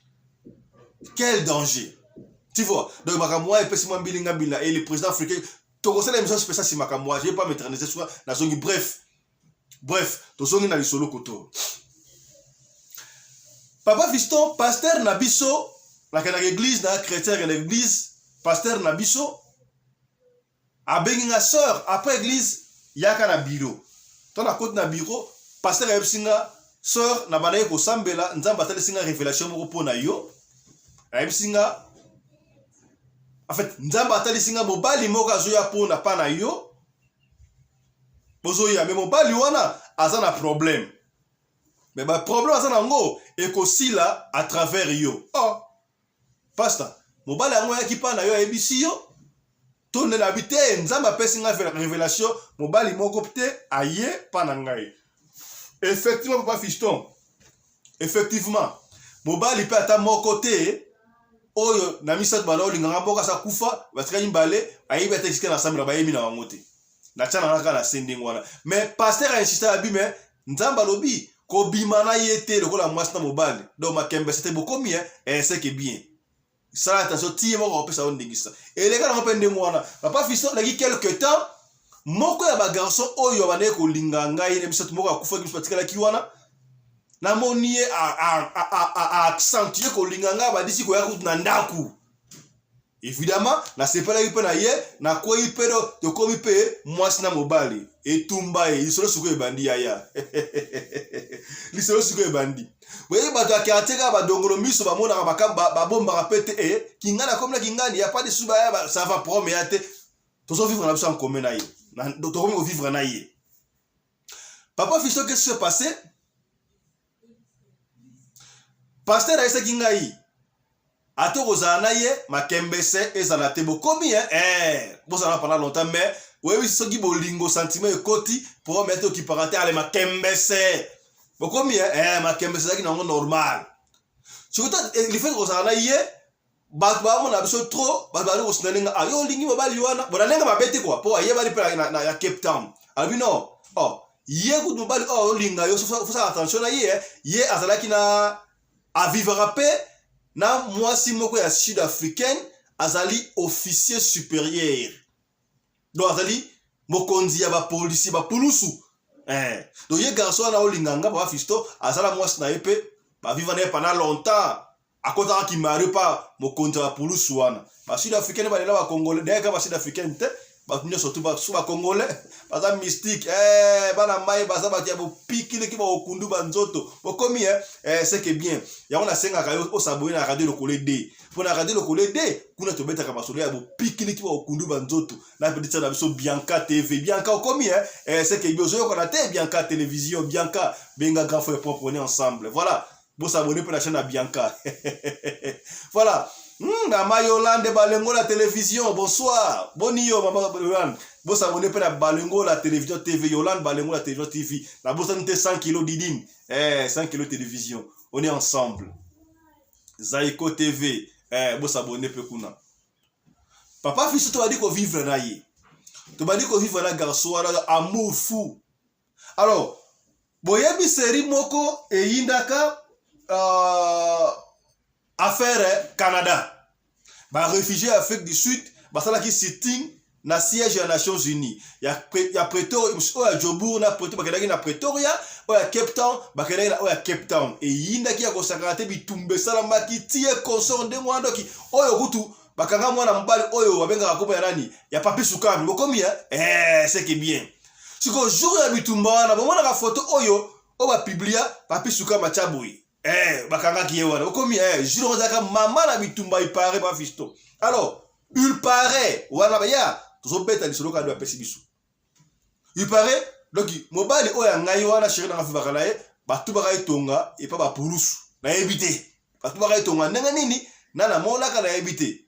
quel danger, tu vois? Donc makambo wana epesi mwa mbilinga mbila. Et le président africain, tokosala émission spéciale si makambo wana, je vais pas m'éterniser soka nazongi. Bref, bref, tozongi na lisolo koto. Papa Fiston, pasteur na biso, nakendaka église na chrétien, nakenda église, pasteur na biso abengi nga: sœur, après église, yaka na bureau. To nakoti na bureau, pasteur ayebisi nga: sœur, na bandaki kosambela, Nzambe atalisi nga révélation moko mpo na yo. Ayebisi nga, en fait, Nzambe atalisi nga mobali moko azoya mpo na pa na yo, bozoya, me mobali wana aza na problème, me baproblème aza nango ekosila à travers yo. Oh pasteur, mobali yango ayaki mpa na yo, ayebisi yo to nde? Nabi te, Nzambe apesi ngai révélation, mobali moko te aye mpa na ngai. Effectivement, papa Fiston, effectivement mobali mpe ata moko te oyo na misato bana olinganga moko asa kufa, batikali mibale, ayebi ata esika nasambela, bayebi na bango te. Natya na nga kaka na se ndenge wana. Mais pasteur ainsiste, abi: me Nzambe alobi kobima na ye te lokola mwasi na mobali, donc makembese te, bokomi eseke bien. Sala attention ti ye moko akopesa yo ndingisa. Eleka nango mpe ndenge wana. Papa Fiston aleki quelque temps moko ya ba garçon oyo abandaki kolinga ngai na biso moko akufaki biso batikalaki wana namoni ye a-accentue kolinga ngai abandisi koya kutu na ndako. Evidemment nasepelaki mpe na ye, nakwei mpe do tokomi mpe mwasi na mobali. Etumba ye, lisolo sikoyo ebandi yaya. Lisolo sikoyo ebandi. Boyebi bato ya quartier kaka badongolo miso bamonaka babombaka mpe te e kingani akomi na kingani ya pas lisusu baya ça va problème ya te. Tozo vivre na biso en commun na ye. Tokomi ko vivre na ye. Papa Fiston, qu'est-ce qui s'est passé? Pasteur ayesaki ngai ata okozala na ye makembese ezala te bokomi eh, eh, bozala pendant longtemps mais oyebi soki bolingo sentiment ekoti problème ete okipaka te ale makembese bokomi eh, eh, makembese ezalaki nango normal soki eh, lifeti kozala na ye bato bamona biso trop bato bazali kosina ndenge ah yo olingi mobali wana bona ndenge mabe te kua mpo ayebani mpe na, na, ya Cape Town alobi non oh ye kutu mobali oyo oh, olinga yo fosala attention na ye eh. ye azalaki na avivaka mpe na mwasi moko ya sud africaine azali officier supérieur donc azali mokonzi ya bapolisi bapulusu eh. Donc ye garçon wana olinga nga papa Fisto azala mwasi na ye mpe baviva na ye pendant longtemps akotaka kimario pa mokonzi ya bapulusu wana ba sud africaine balela ba congolais d'ailleurs kaka ba sud africaine te bato nyonso tu basu ba congolais baza mystique eh, bana mai baza bato ya bopikiliki bakokundu banzoto bokomi eh, eh, c'est que bien yango nasengaka yo osabone na radio lokole d mpo na radio lokole d kuna tobetaka masolo ya bopikiliki bakokundu banzoto na petite na biso Bianca TV Bianca okomi eh, eh c'est que bien ozoyokana te Bianca télévision Bianca benga grand frère propre on est ensemble voilà Bo s'abonner pe na chaîne ya Bianca. voilà. Mama Yolande Balengola Télévision, bonsoir. Boni yo mama Yolande. Bo s'abonner pe na Balengola Télévision TV, Yolande Balengola Télévision TV. Na bosani te 100 kilos Didine. Eh, 100 kilos télévision. On est ensemble. Zaiko TV. Eh, bo s'abonner pe kuna. Papa Fisto tobandi ko vivre na ye. Tobandi ko vivre na garçon wana amour fou. Alors, boyebi série moko eyindaka affaire Canada. Ba réfugiés Afrique du Sud basalaki sitting na siège ya Nations Unies ya, ya Pretoria, oyo ya Joburg na Pretoria bakendaki na Pretoria, oyo ya Cape Town bakendaki na oyo ya Cape Town. Eyindaki ya kosakana te, bitumba esalamaki tie consort ndenge wana doki oyo kutu bakanga mwana mobali oyo babengaka kombo ya nani ya Papi Sukami bokomi eh, eh c'est que bien. Sikoyo jour ya bitumba wana bomonaka photo oyo oyo ba publia Papi Sukami atya boye eh, bakangaki ye wana okomi eh, jour yango ezalaka mama na bitumba il paraît ba fiston. Alors il paraît wana baya tozobeta lisolo kaka nde bapesi biso il paraît donc mobali oyo ya ngai wana chéri nanga vivaka na ye batubaka etonga epa bapulusu nayebi te batubaka etonga ndenge nini na namonaka nayebi te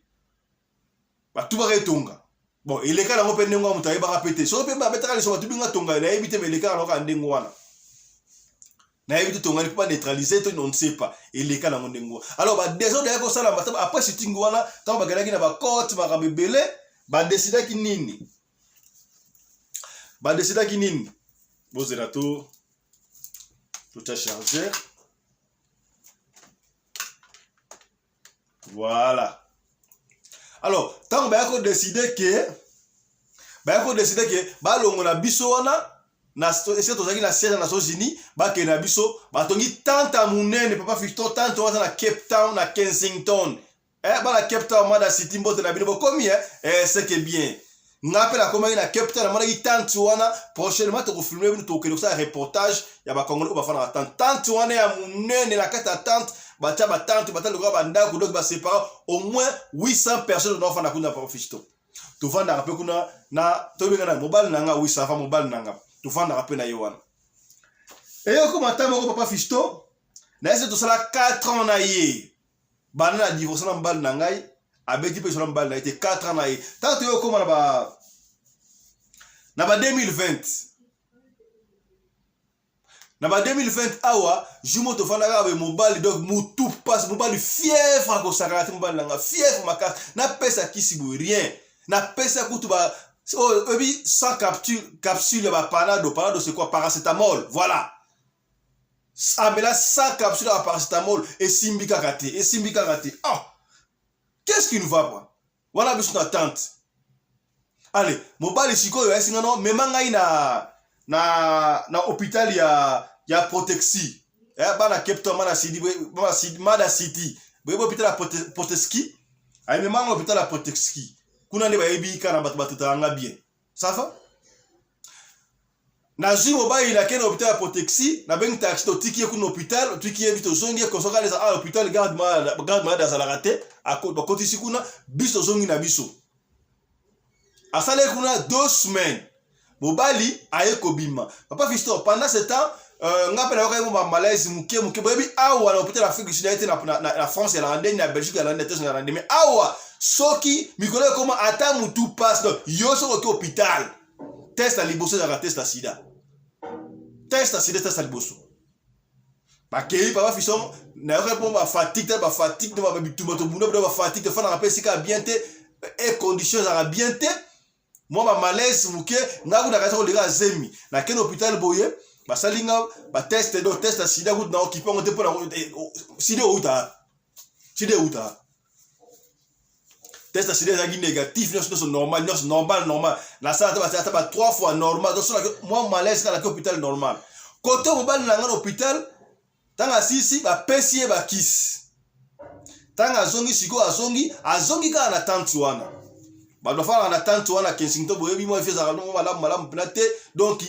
batubaka etonga bon eleka nango mpe ndenge wana moto ayebaka mpe te soki mpe babetaka liso batubi nga tonga nayebi te me elekaka nango kaka ndenge wana nayebi te tongani mpo baneutralize to on ne sait pas eleka nango ndenge wana alors badesordre yaki kosalama après sitting wana ntango bakendaki na bacote makambo ebele badesidaki nini badesidaki nini bozela to totya chargeur Voilà. Alors, tant baya ko décider que baya ko décider que balongola biso wana na esika tozalaki na siège ya Nations Unies bakende na biso batongi tante ya monene papa Fiston tante wana na Cape Town na Kensington eh, bana Cape Town mada city mbote na bino bokomi eh, eh c'est que bien nga mpe nakomaki na Cape Town namonaki tante wana prochainement tokofilme bino tokokende kosala reportage ya bakongole oyo bafandaka tante tante wana ya monene na kati ya tante batya batante batante lokola bandako donc basepara au moins 800 personnes naofanda kuna papa Fiston tovandaka mpe kuna na tobenga na mobali na nga oui ça va mobali na nga tovandaka mpe na ye wana eyokoma ata moko papa Fiston na ye se tosala 4 ans na ye banda na divorce na mobali na ngai abeti mpe na mobali na ye te 4 ans na ye ntango toye okóma na ba na ba 2020 na ba 2020 awa jour moko tofandaka boye mobali donc mutu pasi mobali fièvre akosakana te mobali na nga fièvre makasi napesa kisi boye rien napesa kutu ba oyo oyebi sans capsule capsule ya ba panado panado c'est quoi paracétamol voilà amela 100 capsule ya paracetamol esimbi kaka te esimbi kaka te ah! Qu'est-ce qui ne va pas? Wana biso na tante. Allez, mobali sikoyo ayesi nga no mema ngai na na na hôpital ya ya Protexi. Eh, bana Cape Town, bana City, bana City, Mada City. Boyebi hôpital ya Protexi? Aye mema nga hôpital ya Protexi. Kuna nde bayebi kaka na bato batetaka nga bien. Ça va? Nazwi mobali nakei na hôpital ya Protexi, nabengi taxi totiki ye kuna hôpital, totiki ye biso tozongi ye kosoka aleza ah hôpital garde malade, garde malade azalaka te, bakotisi kuna biso tozongi na biso. Asalaki kuna 2 semaines. Mobali aye kobima. Papa Fiston, pendant ce temps, nga mpe nayokaki mwa malaise moke moke. Boyebi awa na hôpital Afrique du Sud aye te na France ya ndenge na Belgique ya ndenge na ndenge. Mais awa soki mikolo ekoma ata mutu passe, donc yo soki oke hôpital, test ya liboso ezalaka test ya sida. Test ya sida, test ya liboso. Bakei papa Fiston, nayokaki mpo ba fatigue te, ba fatigue te, ba bitumba tobunda ba fatigue te, fanaka mpe esika ya bien te, e condition ezalaka bien te. Mwa ba malaise moke, nga kutu nakanisa koleka zemi. Nakende hôpital boye, basali nga ba test, donc test ya sida kutu na okipe yango te mpo na sida euta. Sida euta. Test ya sida ezalaki négatif, nyonso nyonso normal, nyonso normal, normal. Nasala ata basala ata ba 3 fois normal. Donc soki mwa malaise kaka nake hôpital normal. Kote mobali na nga na hôpital, ntango asisi bapesi ye bakisi. Ntango azongi sikoyo, azongi kaka na tante wana. Bato bafandaka na tante wana Kensington, boyebi mwa vie ezalaka ndongo malamu malamu mpena te. Donc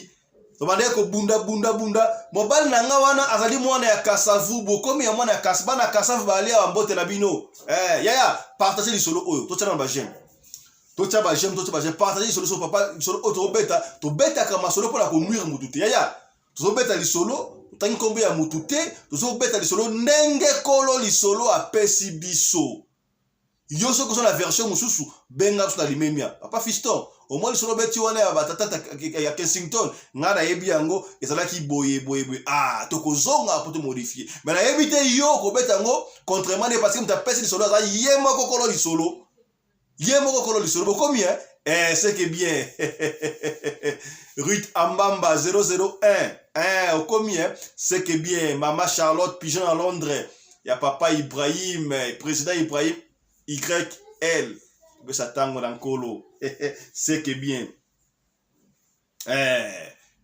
tobandaki kobunda bunda bunda. Mobali na nga wana azali mwana ya Kasavu, bokomi ya mwana ya Kasavu, bana Kasavu balia ba mbote na bino. Yaya, partage lisolo oyo, totia na ba j'aime. Totia ba j'aime, totia ba j'aime, partage lisolo so papa, lisolo oyo tobeta, tobetaka masolo mpona konuire mutu te. Yaya, tozobeta lisolo, totangi nkombo ya mutu te, tozobeta lisolo ndenge kolo lisolo apesi biso. Yo soki oza na version mosusu, benga biso na limemia. Papa Fiston, omoni lisolo beti wana ya batata ya Kensington, ngai nayebi yango ezalaki boye boye boye. Ah, tokozonga po tomodifie. Mais nayebi te yo okobeta yango contrairement ne, parce que moto apesi lisolo aza ye moko kolo lisolo. Ye moko kolo lisolo. Bokomi, hein? Eh, c'est que bien. Ruth Ambamba 001. Eh, okomi, hein? C'est que bien. Mama Charlotte Pigeon à Londres. Ya papa Ibrahim, président Ibrahim YL. Besa tango na nkolo. C'est que bien. Eh,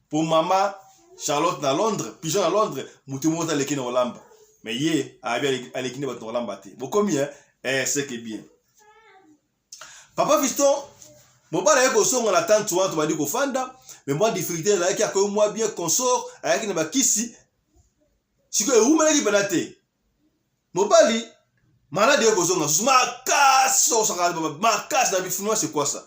pour mama Charlotte na Londres, Pigeon na Londres, mutu moko aleki na kolamba. Mais ye abi aleki na bato na kolamba te. Bokomi, hein? Eh, c'est que bien. Papa Fiston, mobali aye kozonga na tante wana tobandi kofanda, mais mwa difficulté ezalaki akoyi mwa bien consort, ayaki na bakisi. Sikoyo ewumelaki mpena te. Mobali maladi aye kozonga susu makasi, osaka makasi na bifunwa, c'est quoi ça?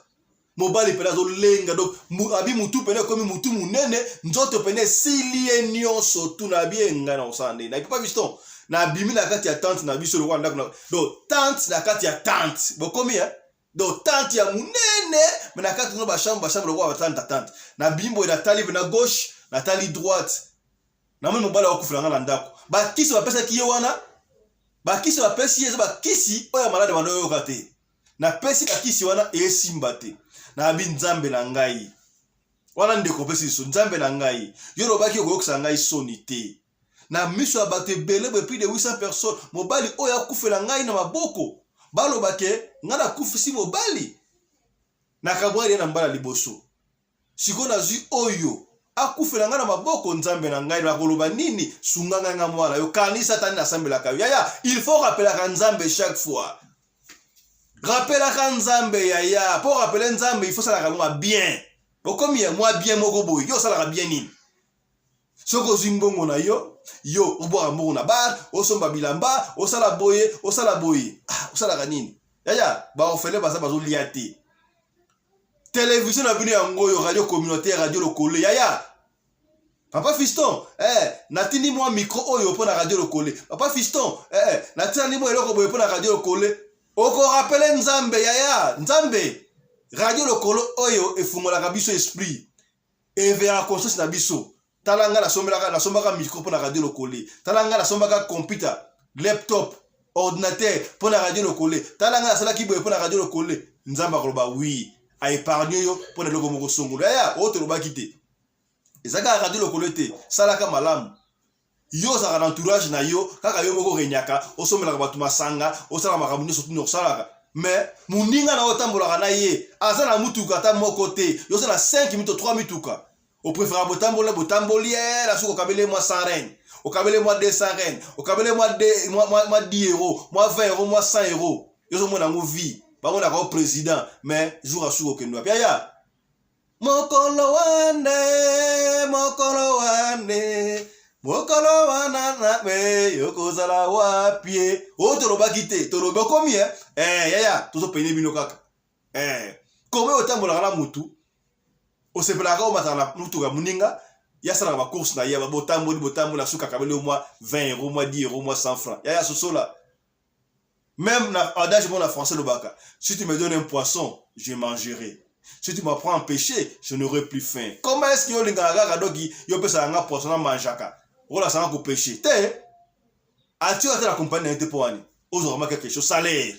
Mobali pene azolenga, donc abi mutu pene ekomi mutu munene, nzoto pene esili ye nyonso tu na abi ngai na kosala ndenge. Na Papa Fiston, nabimi na kati ya tante na biso lokola ndako na, donc tante na kati ya tante. Bokomi, hein? Donc tante ya munene, mais na kati no ba chambre, ba chambre lokola ba tante ya tante. Nabimi boye, natali pe na gauche, natali droite. Namoni mobali akufela nga na ndako. Bakisi bapesaki ye wana, bakisi bapesi ye eza bakisi oyo ya malade bando oyoka te. Napesi bakisi wana esimba te. Nabi nzambe na ngai. Wana ndeko opesi liso, nzambe na ngai. Yo lobaki okoyokisa ngai soni te. Na miso ya bato ebele boye, plus de 800 personnes, mobali oyo akufela ngai na maboko. Baloba ke ngai nakufisi mobali. Nakabwani ye na mbala liboso. Sikoyo nazwi oyo akufela ngai na maboko, nzambe na ngai nakoloba nini? Sunga ngai nga mwana yo, kanisa tani nasambelaka yo. Yaya, il faut rappelaka nzambe chaque fois. Rappelaka nzambe yaya, po rappeler nzambe il faut salaka mwa bien. Okomi ya mwa bien moko boye, yo osalaka bien nini? Soki ozwi mbongo na yo, yo obwaka mbongo na bar, osomba bilamba, osala boye, osala boye. Ah, osalaka nini? Yaya, ba orphelin baza bazolia te. Télévision na bino yango oyo, radio communautaire, radio lokole. Yaya, Papa Fiston, natindi mwa micro oyo mpo na radio lokole. Papa Fiston, natindi mwa eloko boye mpo na radio lokole. Okorapele nzambe, yaya, nzambe. Radio lokolo oyo efungolaka biso esprit. Éveillaka conscience na biso. Tala nga nasombaka micro mpo na radio lokole. Tala nga nasombaka computer, laptop, ordinateur mpo na radio lokole. Tala nga nasalaki boye mpo na radio lokole. Nzambe akoloba oui, a épargne yo mpo na eloko moko songolo. Yaya, oyo tolobaki te. Eza kaka radio lokole te, salaka malamu. Yo ozalaka na entourage na yo, kaka yo moko renyaka, osombelaka bato masanga, osalaka makambo nyonso tuni osalaka. Mais moninga na yo otambolaka na ye aza na mutuka ata moko te, yo oza na 5 mito 3 mituka, oprefera botamboli na botamboli ye na suka okabeli mwa 100 rand, okabeli mwa 200 rand, okabeli mwa 10 euro, mwa 20 euro, mwa 100 euro. Yo ozomona yango vie, bamonaka yo président, mais jour asuka okende wapi yaya? Mokolo wane, mokolo wane, mokolo wana na me yokozala wapi ye? Oyo tolobaki te, tolobi okomi e eh, yaya, tozopene bino kaka eh. Kome otambolaka na mutu, osepelaka omataka na mutuka moninga, ye asalaka bacourse na ye, botamboli botamboli, asuka akabeli yo mwa 20 euro, mwa 10 euro, mwa 100 franc. Yaya, sosola. Même na adage moko na français lobaka, si tu me donnes un poisson, je mangerai, si tu m'apprends à pêcher, je n'aurai plus faim. Comment est-ce que yo olingaka kaka doki yo opesaka nga poisson na mangeaka, okolakisa nga kopêcher te? Atie ata na compagnie na ye te, mpo wani ozwaka ma quelque chose, salaire.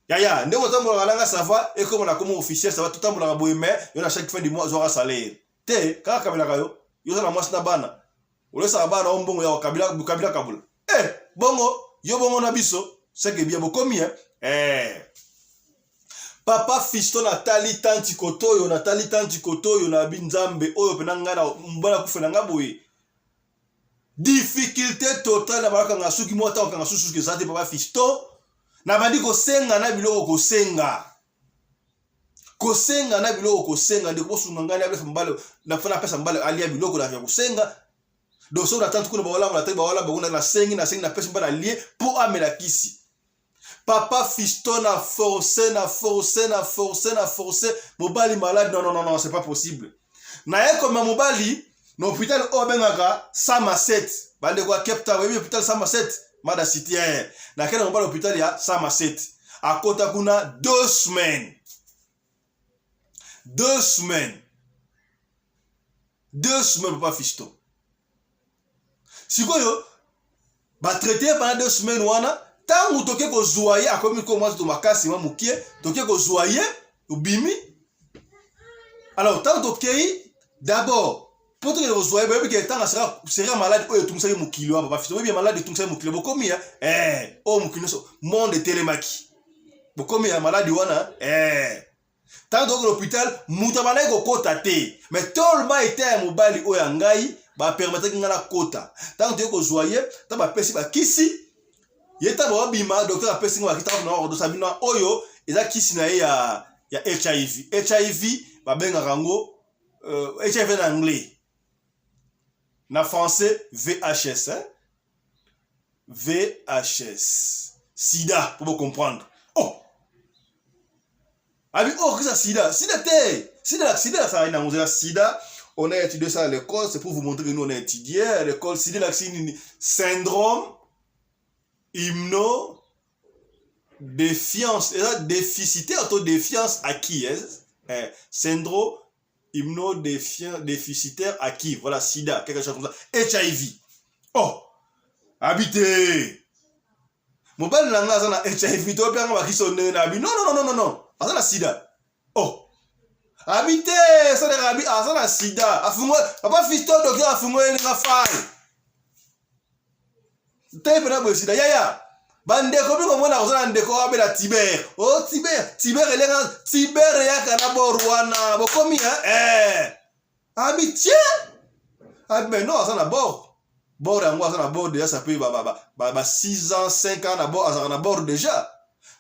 Yaya, ndenge otambolaka nanga, ça va, ekoma na komo officiel, ça va, totambolaka boye, mais yo na chaque fin du mois ozwaka salaire te, kaka kabelaka yo. Yo oza na mwasi na bana, olesaka bana o mbongo ya kabila kabila kabula eh, bongo yo bongo na biso seke bien bokomi eh? Eh. Papa Fiston, natali tanti kotoyo, natali tanti kotoyo na bi Nzambe oyo mpena ngai na mobali akufela nga boye, difficulté totale na bakanga suki moko ata kokanga susu suki eza te. Papa Fiston, nabandi kosenga na biloko, kosenga kosenga na biloko, kosenga ndeko bosunga ngai napesa mobali, napesa mobali alia biloko ya kosenga. Donc soki na tante kuna baolamba na te, baolamba kuna, nasengi nasengi, napesi mobali alie mpo amela kisi. Papa Fiston, na force na force na force na force, mobali malade, non, non, non, non, c'est pas possible. Naye komema mobali na hôpital oyo babengaka Somerset. Bandeko ya Cape Town oyebi hôpital Somerset, Mada City eh. Nakende mobali hôpital ya Somerset, akota kuna 2 semaines, 2 semaines, 2 semaines. Papa Fiston, sikoyo batraite pendant 2 semaines wana. Ntango toke kozwa ye, akomi ko mwa to makasi mwa mokie. Toke kozwa ye, obimi. Alors ntango tokei d'abord mpo tokende kozwa ye, boyebi ke ntango sera malade oyo etungisaki mokili wana. Papa Fiston, boyebi malade etungisaki mokili, bokomi ya oyo mokili nyonso, monde etelemaki, bokomi ya maladi wana. Ntango tokoki l'hôpital, moto abandaki kokota te, mais tolma ete ya mobali oyo ya ngai bapermetaki ngai nakota. Ntango toyei kozwa ye, ntango bapesi bakisi ye, ntango babima, docteur apesi ngai bakisi. Ntango na odosa bino, oyo eza kisi na ye ya HIV. HIV babengaka yango HIV na anglais, na français VHS, hein? VHS, sida, po bocomprendre. Oh, abi oh, kisa sida, sida te, sida, sida asala nango nzela sida. On a étudié ça à l'école, c'est pour vous montrer que nous, on a étudié à l'école. Sida lakisi nini? Syndrome immuno défiance, eza déficitaire to défiance acquis, eh? Eh, syndrome immunodéficitaire acquis, voilà, sida, quelque chose comme ça, HIV. Oh, abi te, mobali na nga aza na HIV to mpe anga bakisi ndenge na abi non, non, non, non, non, aza na sida. Oh, abi te, esalaka abi aza na sida. Afungo papa Fiston, docteur afungo ye nga fai te mpena boye sida. Yaya, bandeko mingi omona koza na ndeko abela tiber o oh, tiber, tiber elenga, tiber eyaka na bor wana, bokomi eh. Abi tie, abi mais non, aza na bord, bord yango aza na bord déjà, ça peut ba 6 ans, 5 ans na bord, azalaka na bord déjà.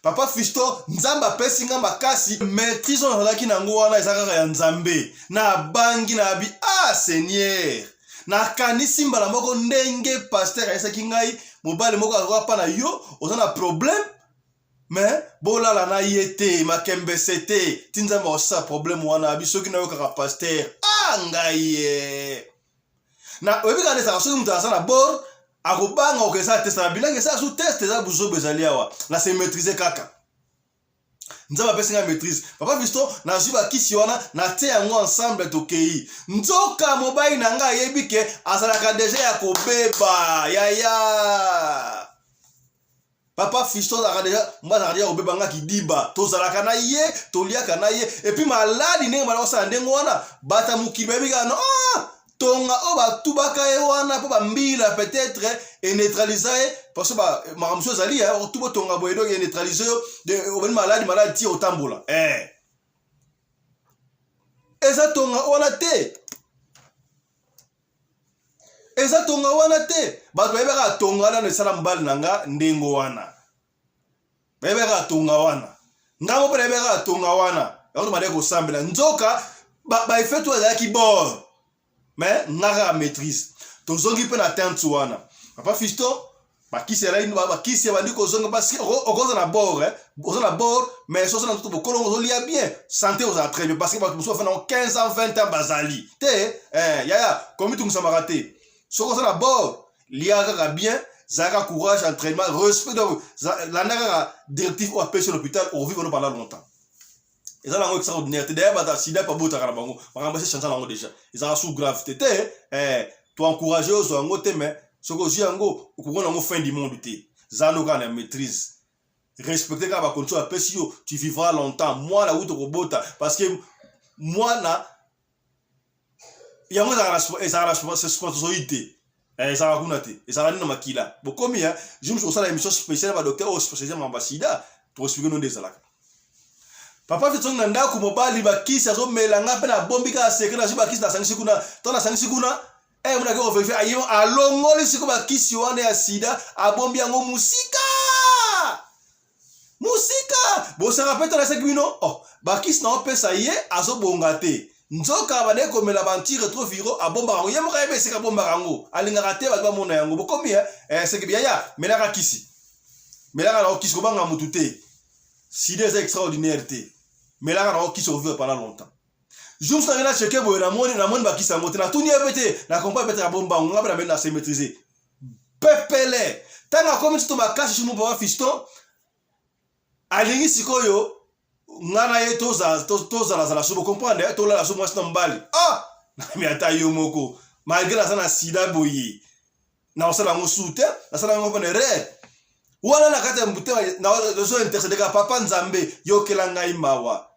Papa Fiston, Nzambe apesi nga makasi, maîtrise oyo nazalaki nango wana eza kaka ya Nzambe. Nabangi na abi ah Seigneur, nakanisi mbala moko ndenge pasteur ayesaki ngai, mobali moko akoka mpa na yo, oza na problème, mais bolala na ye te, makembese te, ti Nzambe akosala problème wana. Abi soki nayokaka pasteur, ah ngai ye na oyebi kaka nde ezalaka, soki moto aza na bord akobanga okesala test na bilangi, esala su test, eza buzobo ezali awa. Na se maîtrise kaka, Nzambe apesi ngai maîtrise. Papa Fiston, nazwi bakisi wana, natie yango ensemble, tokei. Nzoka mobali na ngai ayebi ke azalaka déjà ya kobeba. Yaya, papa Fiston azalaka déjà, mobali azalaka déjà kobeba. Nga kidiba, tozalaka na ye, toliaka na ye, et puis maladi ndenge bala kosala ndenge wana, bata mokili bayebi kaka no ah! Tonga oyo batubaka ye wana mpo bambila peut-être eneutralisa ye parce que makambo mosusu ezali otuba tonga boye donc eneutralise yo, obani maladi maladi ti otambola eh. Eza tonga wana te, eza tonga wana te. Bato bayebaka tonga wana esala mobali na nga ndenge wana, bayebaka tonga wana, ngambo mpe nayebaka tonga wana. Yango tobandaki kosambela, nzoka baeffet oyo ezalaki bord, mais nga kaka maîtrise. Tozongi mpe na tente wana, papa Fiston, bakisi elai, bakisi ebandi kozonga, parce que okoza na bord, oza na bord, mais soki oza na nzoto bokolongo, ozolia bien, santé ozala très bien, parce que bato mosusu bafanda 15 ans, 20 ans, bazali te. Yaya, komitungisamaka te. Soki oza na bord, lia kaka bien, zalaka courage, entraînement, respect, donc landa kaka directive oyo apesi l'hôpital, okovivre no pendant longtemps. Eza nango extraordinaire te. D'ailleurs, bato ya sida mpe babotaka na bango, makambo esi change nango déjà, ezalaka su grave te te. Toencourage ozwa yango te, mais soki ozwi yango, okokona yango fin du monde te. Zala kaka na maîtrise, respecte kaka bacondition apesi yo, tu vivras longtemps. Mwana wuti kobota, parce que mwana yango ezalaka na spermatozoïde te, ezalaka kuna te, ezalaka nini na makila. Bokomi jour mosusu kosala émission spéciale, badocteur oyo spécialisé makambo ya sida, toexplique no nde ezalaka. Papa Fiston na ndako, mobali bakisi azomela, nga mpe nabombi kaka secret. Nazwi bakisi, nasangisi kuna. To nasangisi kuna, monaki kovérifier, aye alongoli siko bakisi wana ya sida, abombi yango mosika mosika. Bosaka mpe tonasaki bino, oh, bakisi na opesa ye azobonga te. Nzoka bandeki komela ba antirétroviraux, abombaka yango ye moko, ayeba esika abombaka yango, alingaka te bato bamona yango. Bokomi seke yaya, melaka kisi, melaka nango kisi, kobanga mutu te. Sida eza extraordinaire te, melaka nango kisi, okovivre pendant longtemps. Jour mosusu nange nacheke boye, namoni bakisi yango te. Natuni ye mpe te, na comprendre peut-être abomba yango. Nga mpe nameli, na se maîtriser pepele. Ntango akomi nzoto makasi sumu, papa Fiston alingi sikoyo nga na ye tozalazala so, bocomprendre, tolala so mwasi na mobali. Ah, nami ata yo moko, malgré naza na sida boye, na kosala yango su te, nasala yango mpona erreur wana. Na kati ya motema nazo intercéder kaka: "Papa Nzambe, yokela ngai mawa,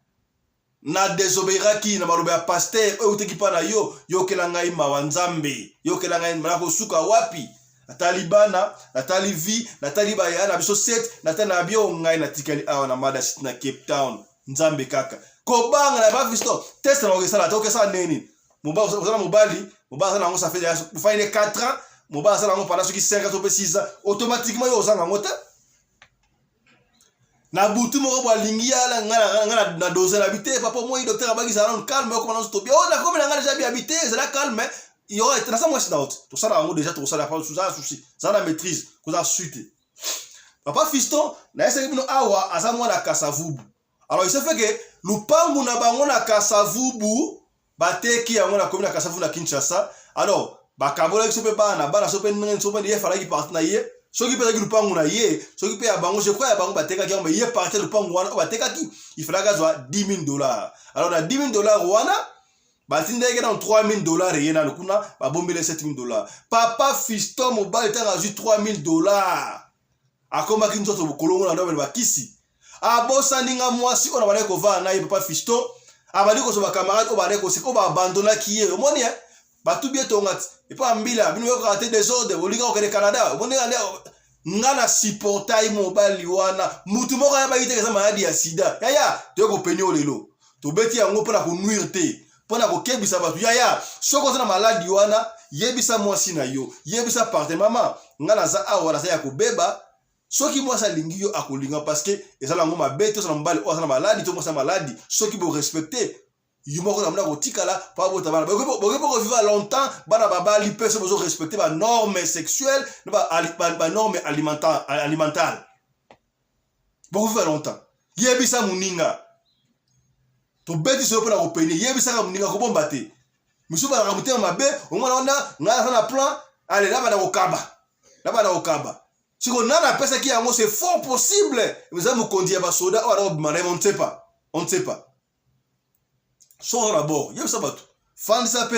na désobéiraki na maloba ya pasteur oyo eutaki mpa na yo. Yokela ngai mawa, Nzambe, yokela ngai. Nakosuka wapi? Natali bana, natali vie, natali baya na biso set, natali na bio ngai natikali awa na Mada City na Cape Town. Nzambe kaka kobanga na bafisto test na okesala te, okesala nini? Oza na mobali, mobali aza nango, ça fait ofandi 4 ans, mobali aza nango pendant soki 5 ans to mpe 6 ans, automatiquement yo ozanga yango te." Na butu moko bo alingi yala nga na dose na bi te. "Papa, moi docteur abakisa nano calme, okoma nano tobi o nakomi na nga déjà bi abi te, ezala calme yo, naza mwasi na oti, tosala yango déjà, tokosala za souci, za na maîtrise, kozala su te." Papa Fiston, nayesaki bino awa, aza mwana Kasavubu. Alors il se fait que lupangu na bango na Kasavubu bateki yango na komi na Kasavubu na Kinshasa. Alors bakabolaki so mpe bana bana so mpe ndenge so mpe ye falaki parti na ye, soki mpe ezalaki lupangu na ye, soki mpe ya bango, je crois ya bango batekaki yango, mais ye parti ya lupangu wana oyo batekaki, il falaki azwa 10 000 $. Alors na 10 000 $ wana, batindaki nano 3 000 $, eye nano kuna, babombeli 7 000 $. Papa Fiston, mobali ntango azwi 3 000 $, akomaki nzoto bokolongo na ndobele bakisi, abosani nga mwasi oyo na bandaki kovanda na ye. Papa Fiston abandi kozwa bacamarade oyo bandaki koseka, oyo baabandonaki ye. Omoni batubi etonga ti epa mbila bino yokaka te, désordre, olinga kokende Canada. Omoni nga na supportai mobali wana, mutu moko ayebaki te eza maladi ya sida. Yaya, toye kopeni oyo lelo, tobeti yango mpona konuire te, mpona kokebisa bato. Yaya, soki oza na maladi wana, yebisa mwasi na yo, yebisa partenaire: "Mama, nga naza awa, naza ya kobeba." Soki mwasi alingi yo, akolinga, parce que eza nango mabe te. Oza na mobali oyo aza na maladi to mwasi na maladi, soki borespecte yo moko na mona kotikala mpo abota bana, bokoki mpe kovivre longtemps. Bana babali mpe, so bozorespecte banorme sexuelle na banorme alimentaire, bokovivre longtemps. Yebisa moninga, tobeti soyo mpona kopene. Yebisaka moninga, kobomba te. Misusu bazalaka motema mabe. Omwana wana, ngai naza na plan, ale nabanda kokaba, nabanda kokaba. Siko nani apesaki yango? C'est fort possible eza mokonzi ya basoda oyo aza kobima na ye, on ne sait pas, on ne sait pas. So oza na bord, yebisa bato, fandisa mpe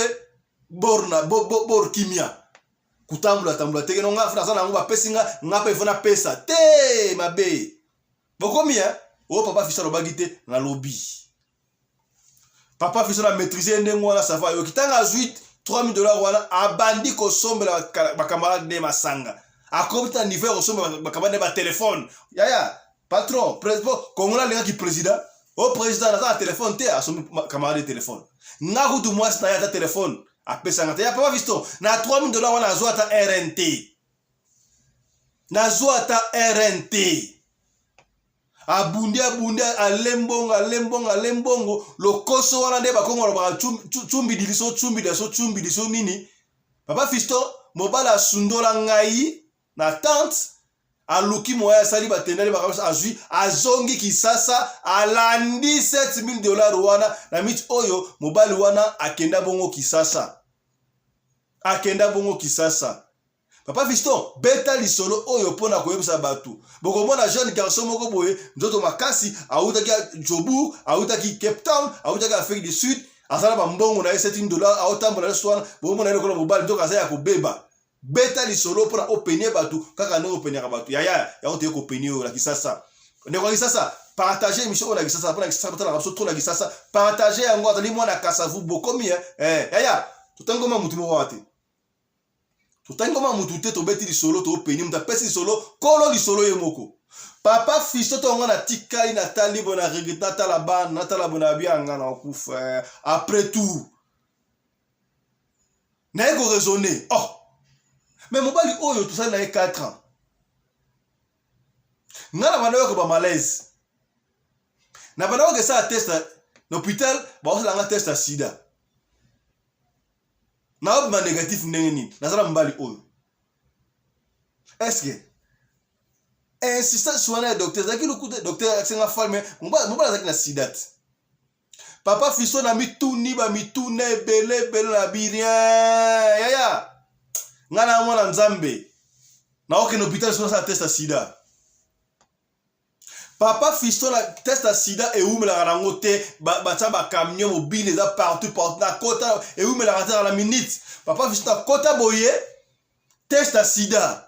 bord na bord, kimia, kotambola tambola teke no. Nga naza na yango, bapesi nga, nga mpe ifo napesa te mabe. Bokomi oyo papa Fiston alobaki te, nalobi papa Fiston na maîtrise ndenge wana. Ça va, yoki ntango azwi 3000 dollars wana abandi kosombela bacamarade nde masanga, akomi ta niveau ya kosombela bacamarade nde batelefone. Yaya patron, kongola alingaki président o président naza na telefone te, asombi camarade telefone. Nga kutu mwasi na ye ata telefone apesanga te. Ya papa Fiston, na 3000 dollars wana azwa ata rnt, nazwa ata rnt. Abundi, abundi, ale mbongo, ale mbongo, ale mbongo. Lokoso wana nde bakongo balobaka cumbidi liso, cumbidi so, cumbidi so nini. Papa Fiston, mobali asundola ngai na tante, aluki moya, asali batendali makambo, azwi, azongi Kisasa, alandi 7000 dollars wana na miti oyo. Mobali wana akenda bongo Kisasa, akenda bongo Kisasa. Papa Fiston, beta lisolo oyo mpona koyebisa bato. Bokomona jeune garçon moko boye, nzoto makasi, awutaki Joburg, awutaki Cape Town, awutaki Afrique du Sud, aza na bambongo na ye, 7000 dollar, aotambola nyonso wana. Bokomona ye lokola mobali, nzoka aza ya kobeba. Beta lisolo mpona openie bato kaka ndenge openyaka bato. Yaya, yango toye kopenie oyo na Kisasa. Ndeko ya Kisasa, partage émission oyo na Kisasa, mpona Kisasa botalaka biso trop na Kisasa. Partage yango. Azali mwana Kasavu. Bokomi eh, yaya, totangi koma mutu moko wana te, totangi koma mutu te. Tobeti lisolo, topeni mutu apesi lisolo, kolo lisolo ye moko papa Fisto. Tonga natikali, natali boye, na regret, natala bana, natala boye na bianga na okufa. Après tout naye koraisonner: oh, mais mobali oyo tosali na ye 4 ans, nga na banda oyoka bamalaise, na banda oyoka esala test na hôpital, baosala nga test ya sida, naobima négatif. Ndenge nini naza na mobali oyo? Est ce que insistance wana ya docteur ezalaki lokuta? Docteur asenga falme, mobali azalaki na sida te. Papa Fiso, na mituni bamituna ebele ebele na birien. Yaya, ngai na mwana Nzambe, naokende hôpital so nasala test ya sida. Papa Fiston, na test ya sida ewumelaka nango te. Batia bacamion mobile, eza partout partout. Nakota, ewumelaka te na minute. Papa Fiston, nakota boye, test ya sida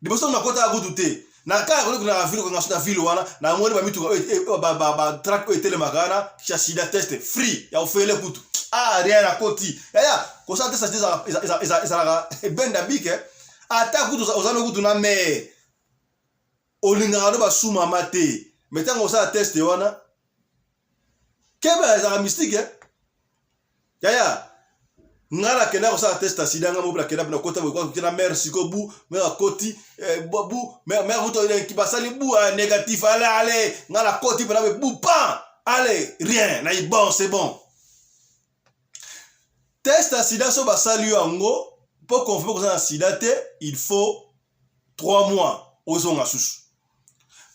liboso nakotaka kutu te. Na kaka koki na ville, konga so na ville wana, namoni bamituka, batruck oyo etelemaka wana ya sida, test free ya ofele kutu. Ah, rien, nakoti. Yaya, kosala test ya sida ezalaka ebenda bike. Ata kutu oza no kutu na mere olingaka no basumama te, mais ntango osala test wana, keba, ezalaka mystique. Yaya, nga nakenda kosala test ya sida, nga moko nakenda mpe nakota boye na mare. Siko bu mare akoti bu mare kutu basali bu négatif. Ale ale, nga nakoti mpena bu pan, ale rien na bon, c'est bon. Test ya sida, so basali yo yango mpo confirme koza na sida te, il faut 3 mois ozonga susu.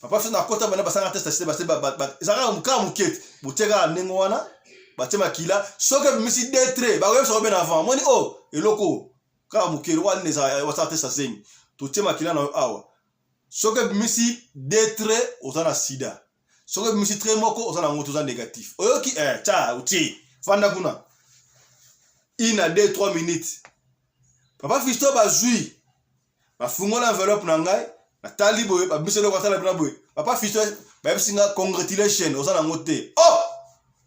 Papa so nakota bana basalaka test ya sida, ezalaka kaka moke te. Botie kaka ndenge wana, batie makila, soki ebimisi deux traits, bakoyebisa ko bien avant. Moni o oh, eloko kaka moke wana ezala basala test ya zemi. Totie makila na yo awa, soki ebimisi deux traits, oza na sida. Soki ebimisi trait moko, oza nango, toza négatif. Oyoki eh, tia otie, fanda kuna une à deux trois minutes. Papa Fisto, bazwi, bafungola enveloppe na ngai, natali boye, babimisi eloko, atala bina boye. Papa Fisto, bayebisi nga: "Congratulation, oza nango te." Oh,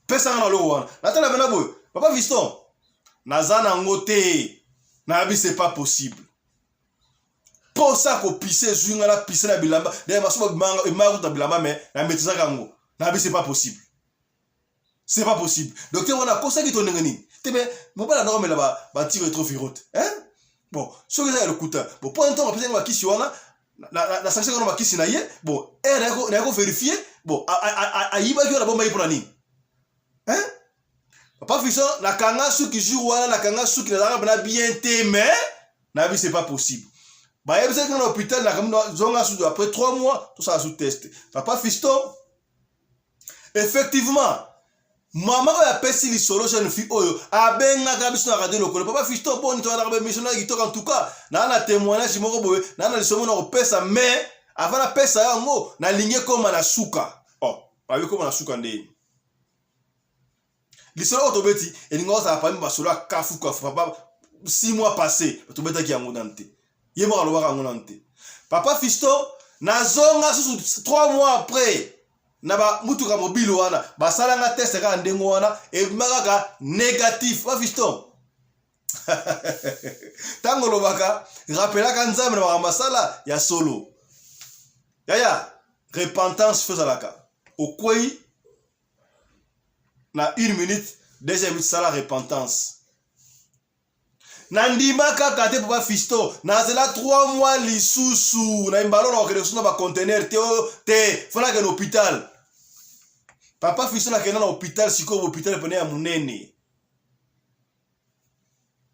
pesanga na eloko wana, natala bina boye. Papa Fiston, naza nango te. Nayebi, c'est pas possible. Mposa kopise ezwi nga, napise na bilamba. Daye maso emaka kuta bilamba, mais namaîtrisaka yango. Nayebi, c'est pas possible, c'est pas possible. Docteur wana akosaki to ndenge nini te? Mais mobali andako amela baantirétroviraux te, hein? Bon, soki eza ya lokuta, bon, mpo ntongo apesaki bakisi wana, nasangisaki wana bakisi na ye. Bon, ere naye kovérifier, bon, ayibaki wana, bombaki mpona nini, hein? Papa Fiston, nakanga suki jour wana, nakanga suki, nazalaka mpena bien te, mais nayebi, c'est pas possible. Bayebisaki nga na hôpital, nakambi zonga susu après 3 mois, tosala su test. Papa Fiston, effectivement, mama oyo apesi lisolo, jeune fille oyo abengaka biso na radio lokolo: "Papa Fiston, boni, toyalaka baémission na kitoko. En tout cas, naa na témoignage moko boye, naa na lisolo na kopesa, mais avant napesa yango, nalingi ekóma na suka." Oh, babi ekóma na suka ndeni? Lisolo oyo tobeti elingi kozala parmi masolo ya kafu kafu. Papa, 6 mois passé tobetaki yango nanu te, ye moko alobaka yango nanu te. Papa Fiston, nazonga susu 3 mois après na bamutuka mobile wana, basalanga test kaka ndenge wana, ebima kaka négatif. Papa Fiston. Ntango olobaka, rappelaka Nzambe na makambo asala ya solo. Yaya, repentance fo ezalaka. Okwei na une minute, deuxième minute sala repentance. Nandima kaka te papa Fiston, nazela 3 mois lisusu na mbalo na kokende lisusu na ba conteneur te oh, te fo nakende hôpital. Papa Fiston nakenda na hôpital sikoyo, hôpital pene ya monene.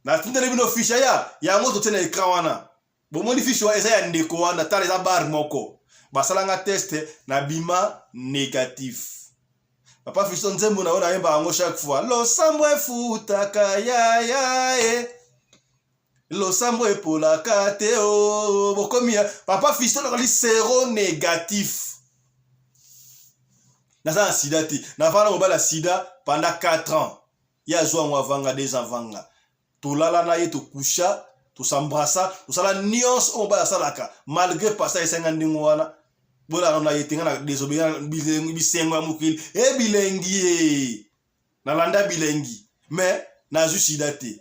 Natindeli bino fiche ya yango totie na écran wana. Bomoni fiche wana eza ya ndeko wana, tala eza bar moko. Basalanga test na bima négatif. Papa Fiston nzembo na yo nayemba yango chaque fois. Losambo efutaka ya ya e. Losambo epolaka te o. Bokomi ya Papa Fiston nakali zero négatif. Naza na sida te. Navanda mobali ya sida pendant 4 ans. Ye azwa yango avanga 2 ans avanga. Tolala na ye tokusha tosambrasa tosala nyonso oyo mobali asalaka malgré pasa esenga ndenge wana bolala na ye te nga na désobéir bisengo ya mokili e bilengi e nalanda bilengi mais nazwi sida te.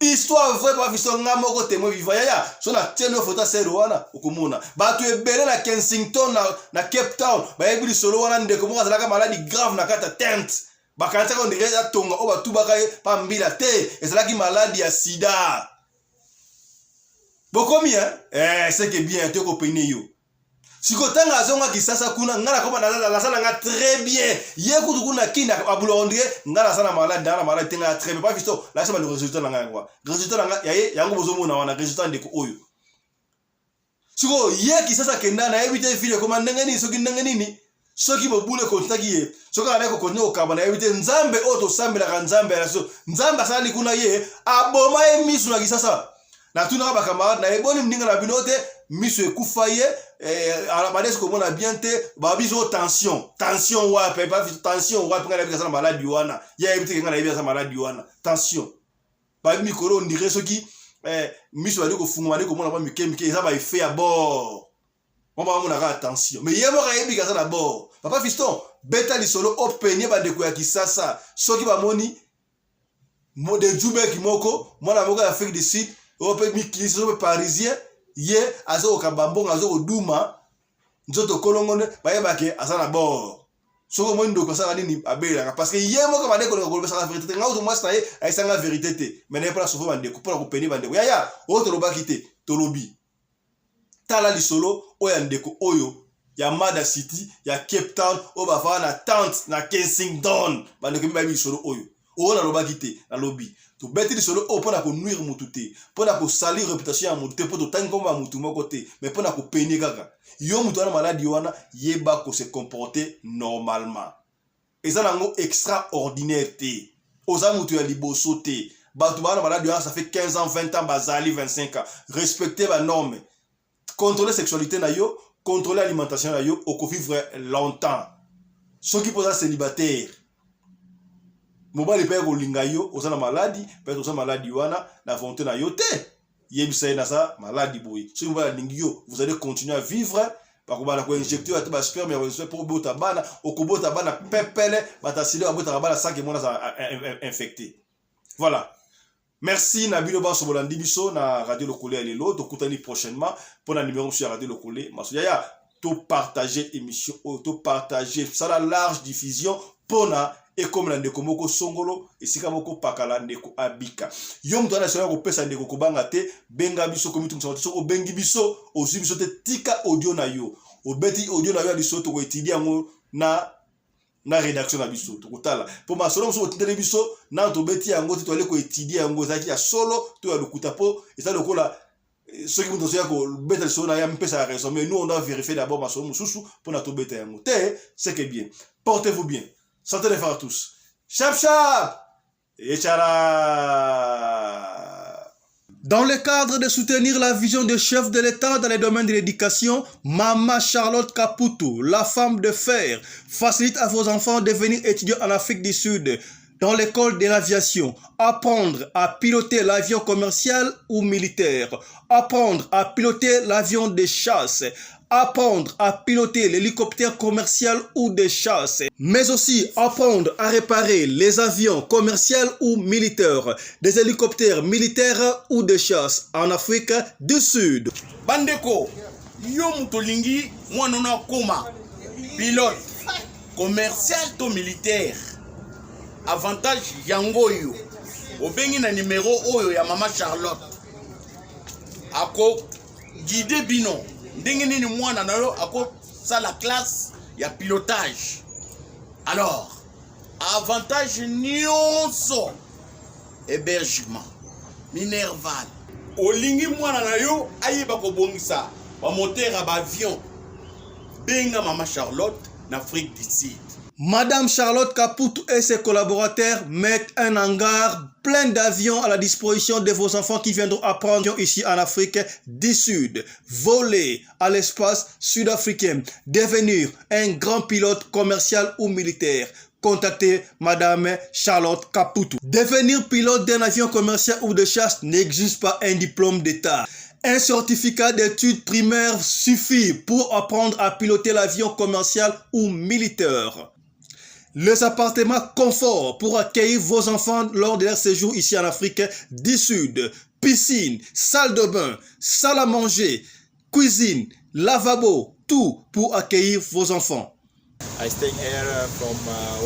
Histoire vraie pa biso nga moko témoin vivant yaya so na tieli yo photo sere wana okomona bato ebele na Kensington na Cape Town bayebi lisolo wana. Ndeko moko azalaka maladi grave na kati ya tente, bakanisaka ondire eza tonga oyo batubaka ye pa mbila te, ezalaki maladi ya sida. Bokomi eh, c'est que bien te kopene yo sikoyo ntango azonga Kisasa kuna, ngai nakoma naza na nga très bien. Ye kutu kuna kini abula ondire ngai naza na maladi, na maladi te, ngai très bien. Pa Fiston, lakisa bandeko résultat na ngai yango, résultat na ngai yaye yango bozomona wana, résultat ndeko oyo. Sikoyo ye Kisasa akenda, nayebi te file ekoma ndenge nini, soki ndenge nini, soki mobulu ekontinaki ye, soki azalaki kokontinue kokaba, nayebi te. Nzambe oyo tosambelaka, Nzambe ya so, Nzambe asalali kuna, ye aboma ye miso na Kisasa. Natunaka bacamarade na ye, boni moninga na bino te, miso ekufa ye, bandesi komona bien te. Babiso tension, tension wapi, tension wapi? Ngai nayebi aza na maladi wana, ye ayebi te ke ngai nayebi aza maladi wana. Tension bayebi mikolo ondire soki miso bali kofunga, bali komona mwa mike mike, eza baeffet ya bord mwa bamonaka attention, mais ye moko ayebi aza na bord. Papa Fiston, beta lisolo openye bandeko ya Kisasa soki bamoni de Jubek moko, mwana moko ya Afrique du Sud oyo mpe mikilisi oyo mpe parisien, ye aza kokamba mbongo, aza koduma nzoto kolongo, bayebake aza na bord. Soki omoni ndeko asala nini, abelelaka parce que ye moko bande kolinga kolobesaka vérité te. Ngai mwasi na ye ayesanga vérité te, mais naye mpona sauver bandeko, mpona kopeni bandeko. Yaya oyo tolobaki te, tolobi. Tala lisolo oyo ya ndeko oyo ya Mada City ya Cape Town oyo bavanda na tente na Kensington. Bandeko mi bayebi lisolo oyo. Oyo nalobaki te, nalobi. Tobeti lisolo oyo mpona konuire mutu te, mpona kosalir réputation ya mutu te, mpo totangi nkombo ya mutu moko te, mais mpona kopenie kaka yo mutu wana maladi wana, yeba kose comporter normalement. Eza nango extraordinaire te, oza mutu ya liboso te. Bato baa na maladi wana, ça fait 15 ans, 20 ans, bazali 25 ans. Respecter banorme, contrôler sexualité na yo, contrôler alimentation na yo, okovivre longtemps. Soki mpo oza célibataire, mobali mpe kolinga yo, oza na maladi, peut-être oza maladi wana na volonté na yo te, yebisa ye naza maladi boye. Soki mobali alingi yo, vous allez continuer à vivre. Bakobanda koinjecte yo ata basperme ya mpo obota bana, okobota bana pepele. Bato asili babotaka bana sans que mwana aza infecté. Voilà, merci na bino banso bolandi biso na Radio Lokole ya lelo. Tokutani prochainement mpona numéro mosusu ya Radio Lokole maso. Yaya, topartage émission oyo, topartage, sala large diffusion mpona ekomela ndeko moko songolo esika moko pakala ndeko abika. Yo moto wana ya kopesa ndeko, kobanga te, benga biso, komitungisa te. Soki obengi biso, ozwi biso te, tika audio na yo, obeti audio na yo ya liso, tokoétudier yango na rédaction na biso, tokotala mpo masolo mosusu otindeli biso nano tobeti yango te, toali koétudier yango, ezalaki ya solo to ya lokuta, mpo eza lokola soki moto azoya kobeta lisolo na ye, amipesaka raison, mais nous on doit vérifier d'abord masolo mosusu mpona tobeta yango te. C'est que bien, portez-vous bien, santé de fer à tous, chap chap et tchala. Dans le cadre de soutenir la vision du chef de l'État dans les domaines de l'éducation, Mama Charlotte Caputo, la femme de fer, facilite à vos enfants de venir étudier en Afrique du Sud. Dans l'école de l'aviation, apprendre à piloter l'avion commercial ou militaire, apprendre à piloter l'avion de chasse, apprendre à piloter l'hélicoptère commercial ou de chasse, mais aussi apprendre à réparer les avions commerciaux ou militaires, des hélicoptères militaires ou de chasse en Afrique du Sud. Bandeko, yo moto olingi mwana no akoma pilote commercial to militaire, avantage yango oyo obengi na numero oyo ya mama Charlotte, ako guide bino ndenge nini mwana na yo akosala classe ya pilotage. Alors avantage nyonso, hébergement, minerval, olingi mwana na yo ayeba kobongisa bamoteur ya baavion, benga mama Charlotte na Afrique du Sud. Madame Charlotte Caputo et ses collaborateurs mettent un hangar plein d'avions à la disposition de vos enfants qui viendront apprendre ici en Afrique du Sud, voler à l'espace sud-africain, devenir un grand pilote commercial ou militaire. Contactez Madame Charlotte Caputo. Devenir pilote d'un avion commercial ou de chasse n'exige pas un diplôme d'État. Un certificat d'études primaires suffit pour apprendre à piloter l'avion commercial ou militaire. Les appartements confort pour accueillir vos enfants lors de leur séjour ici en Afrique du Sud. Piscine, salle de bain, salle à manger, cuisine, lavabo, tout pour accueillir vos enfants. I stay here from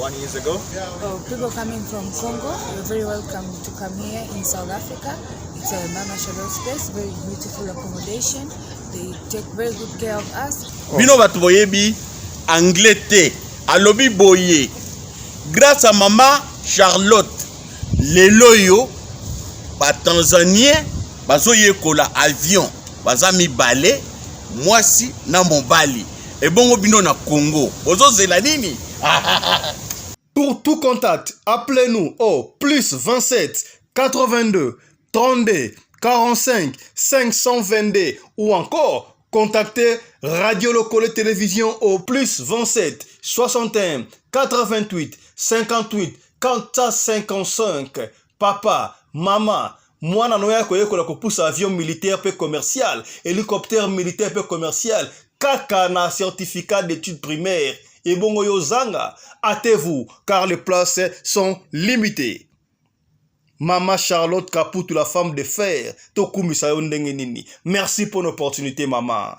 1 years ago. Oh, people coming from Congo, you're very welcome to come here in South Africa. It's a Mama Charlotte space, very beautiful accommodation. They take very good care of us. Bino bato boyebi anglais te, alobi boye: grâce à mama Charlotte, lelo oyo batanzanien bazoyekola avion, baza mibale, mwasi na mobali. Ebongo bino na Congo bozozela nini? Pour tout contact, appelez-nous au plus 27 82 32 45 522 ou encore contactez Radio Locole Télévision au plus 27 61 88 58 455. Papa, maman, mwana no ya koyekola kopusa avion militaire pe commercial, hélicoptère militaire pe commercial, kaka na certificat d'études primaires. Ebongo yo zanga, hâtez-vous car les places sont limitées. Mama Charlotte Kaputu, la femme de fer, tokumisa yo ndenge nini. Merci pour l'opportunité, maman.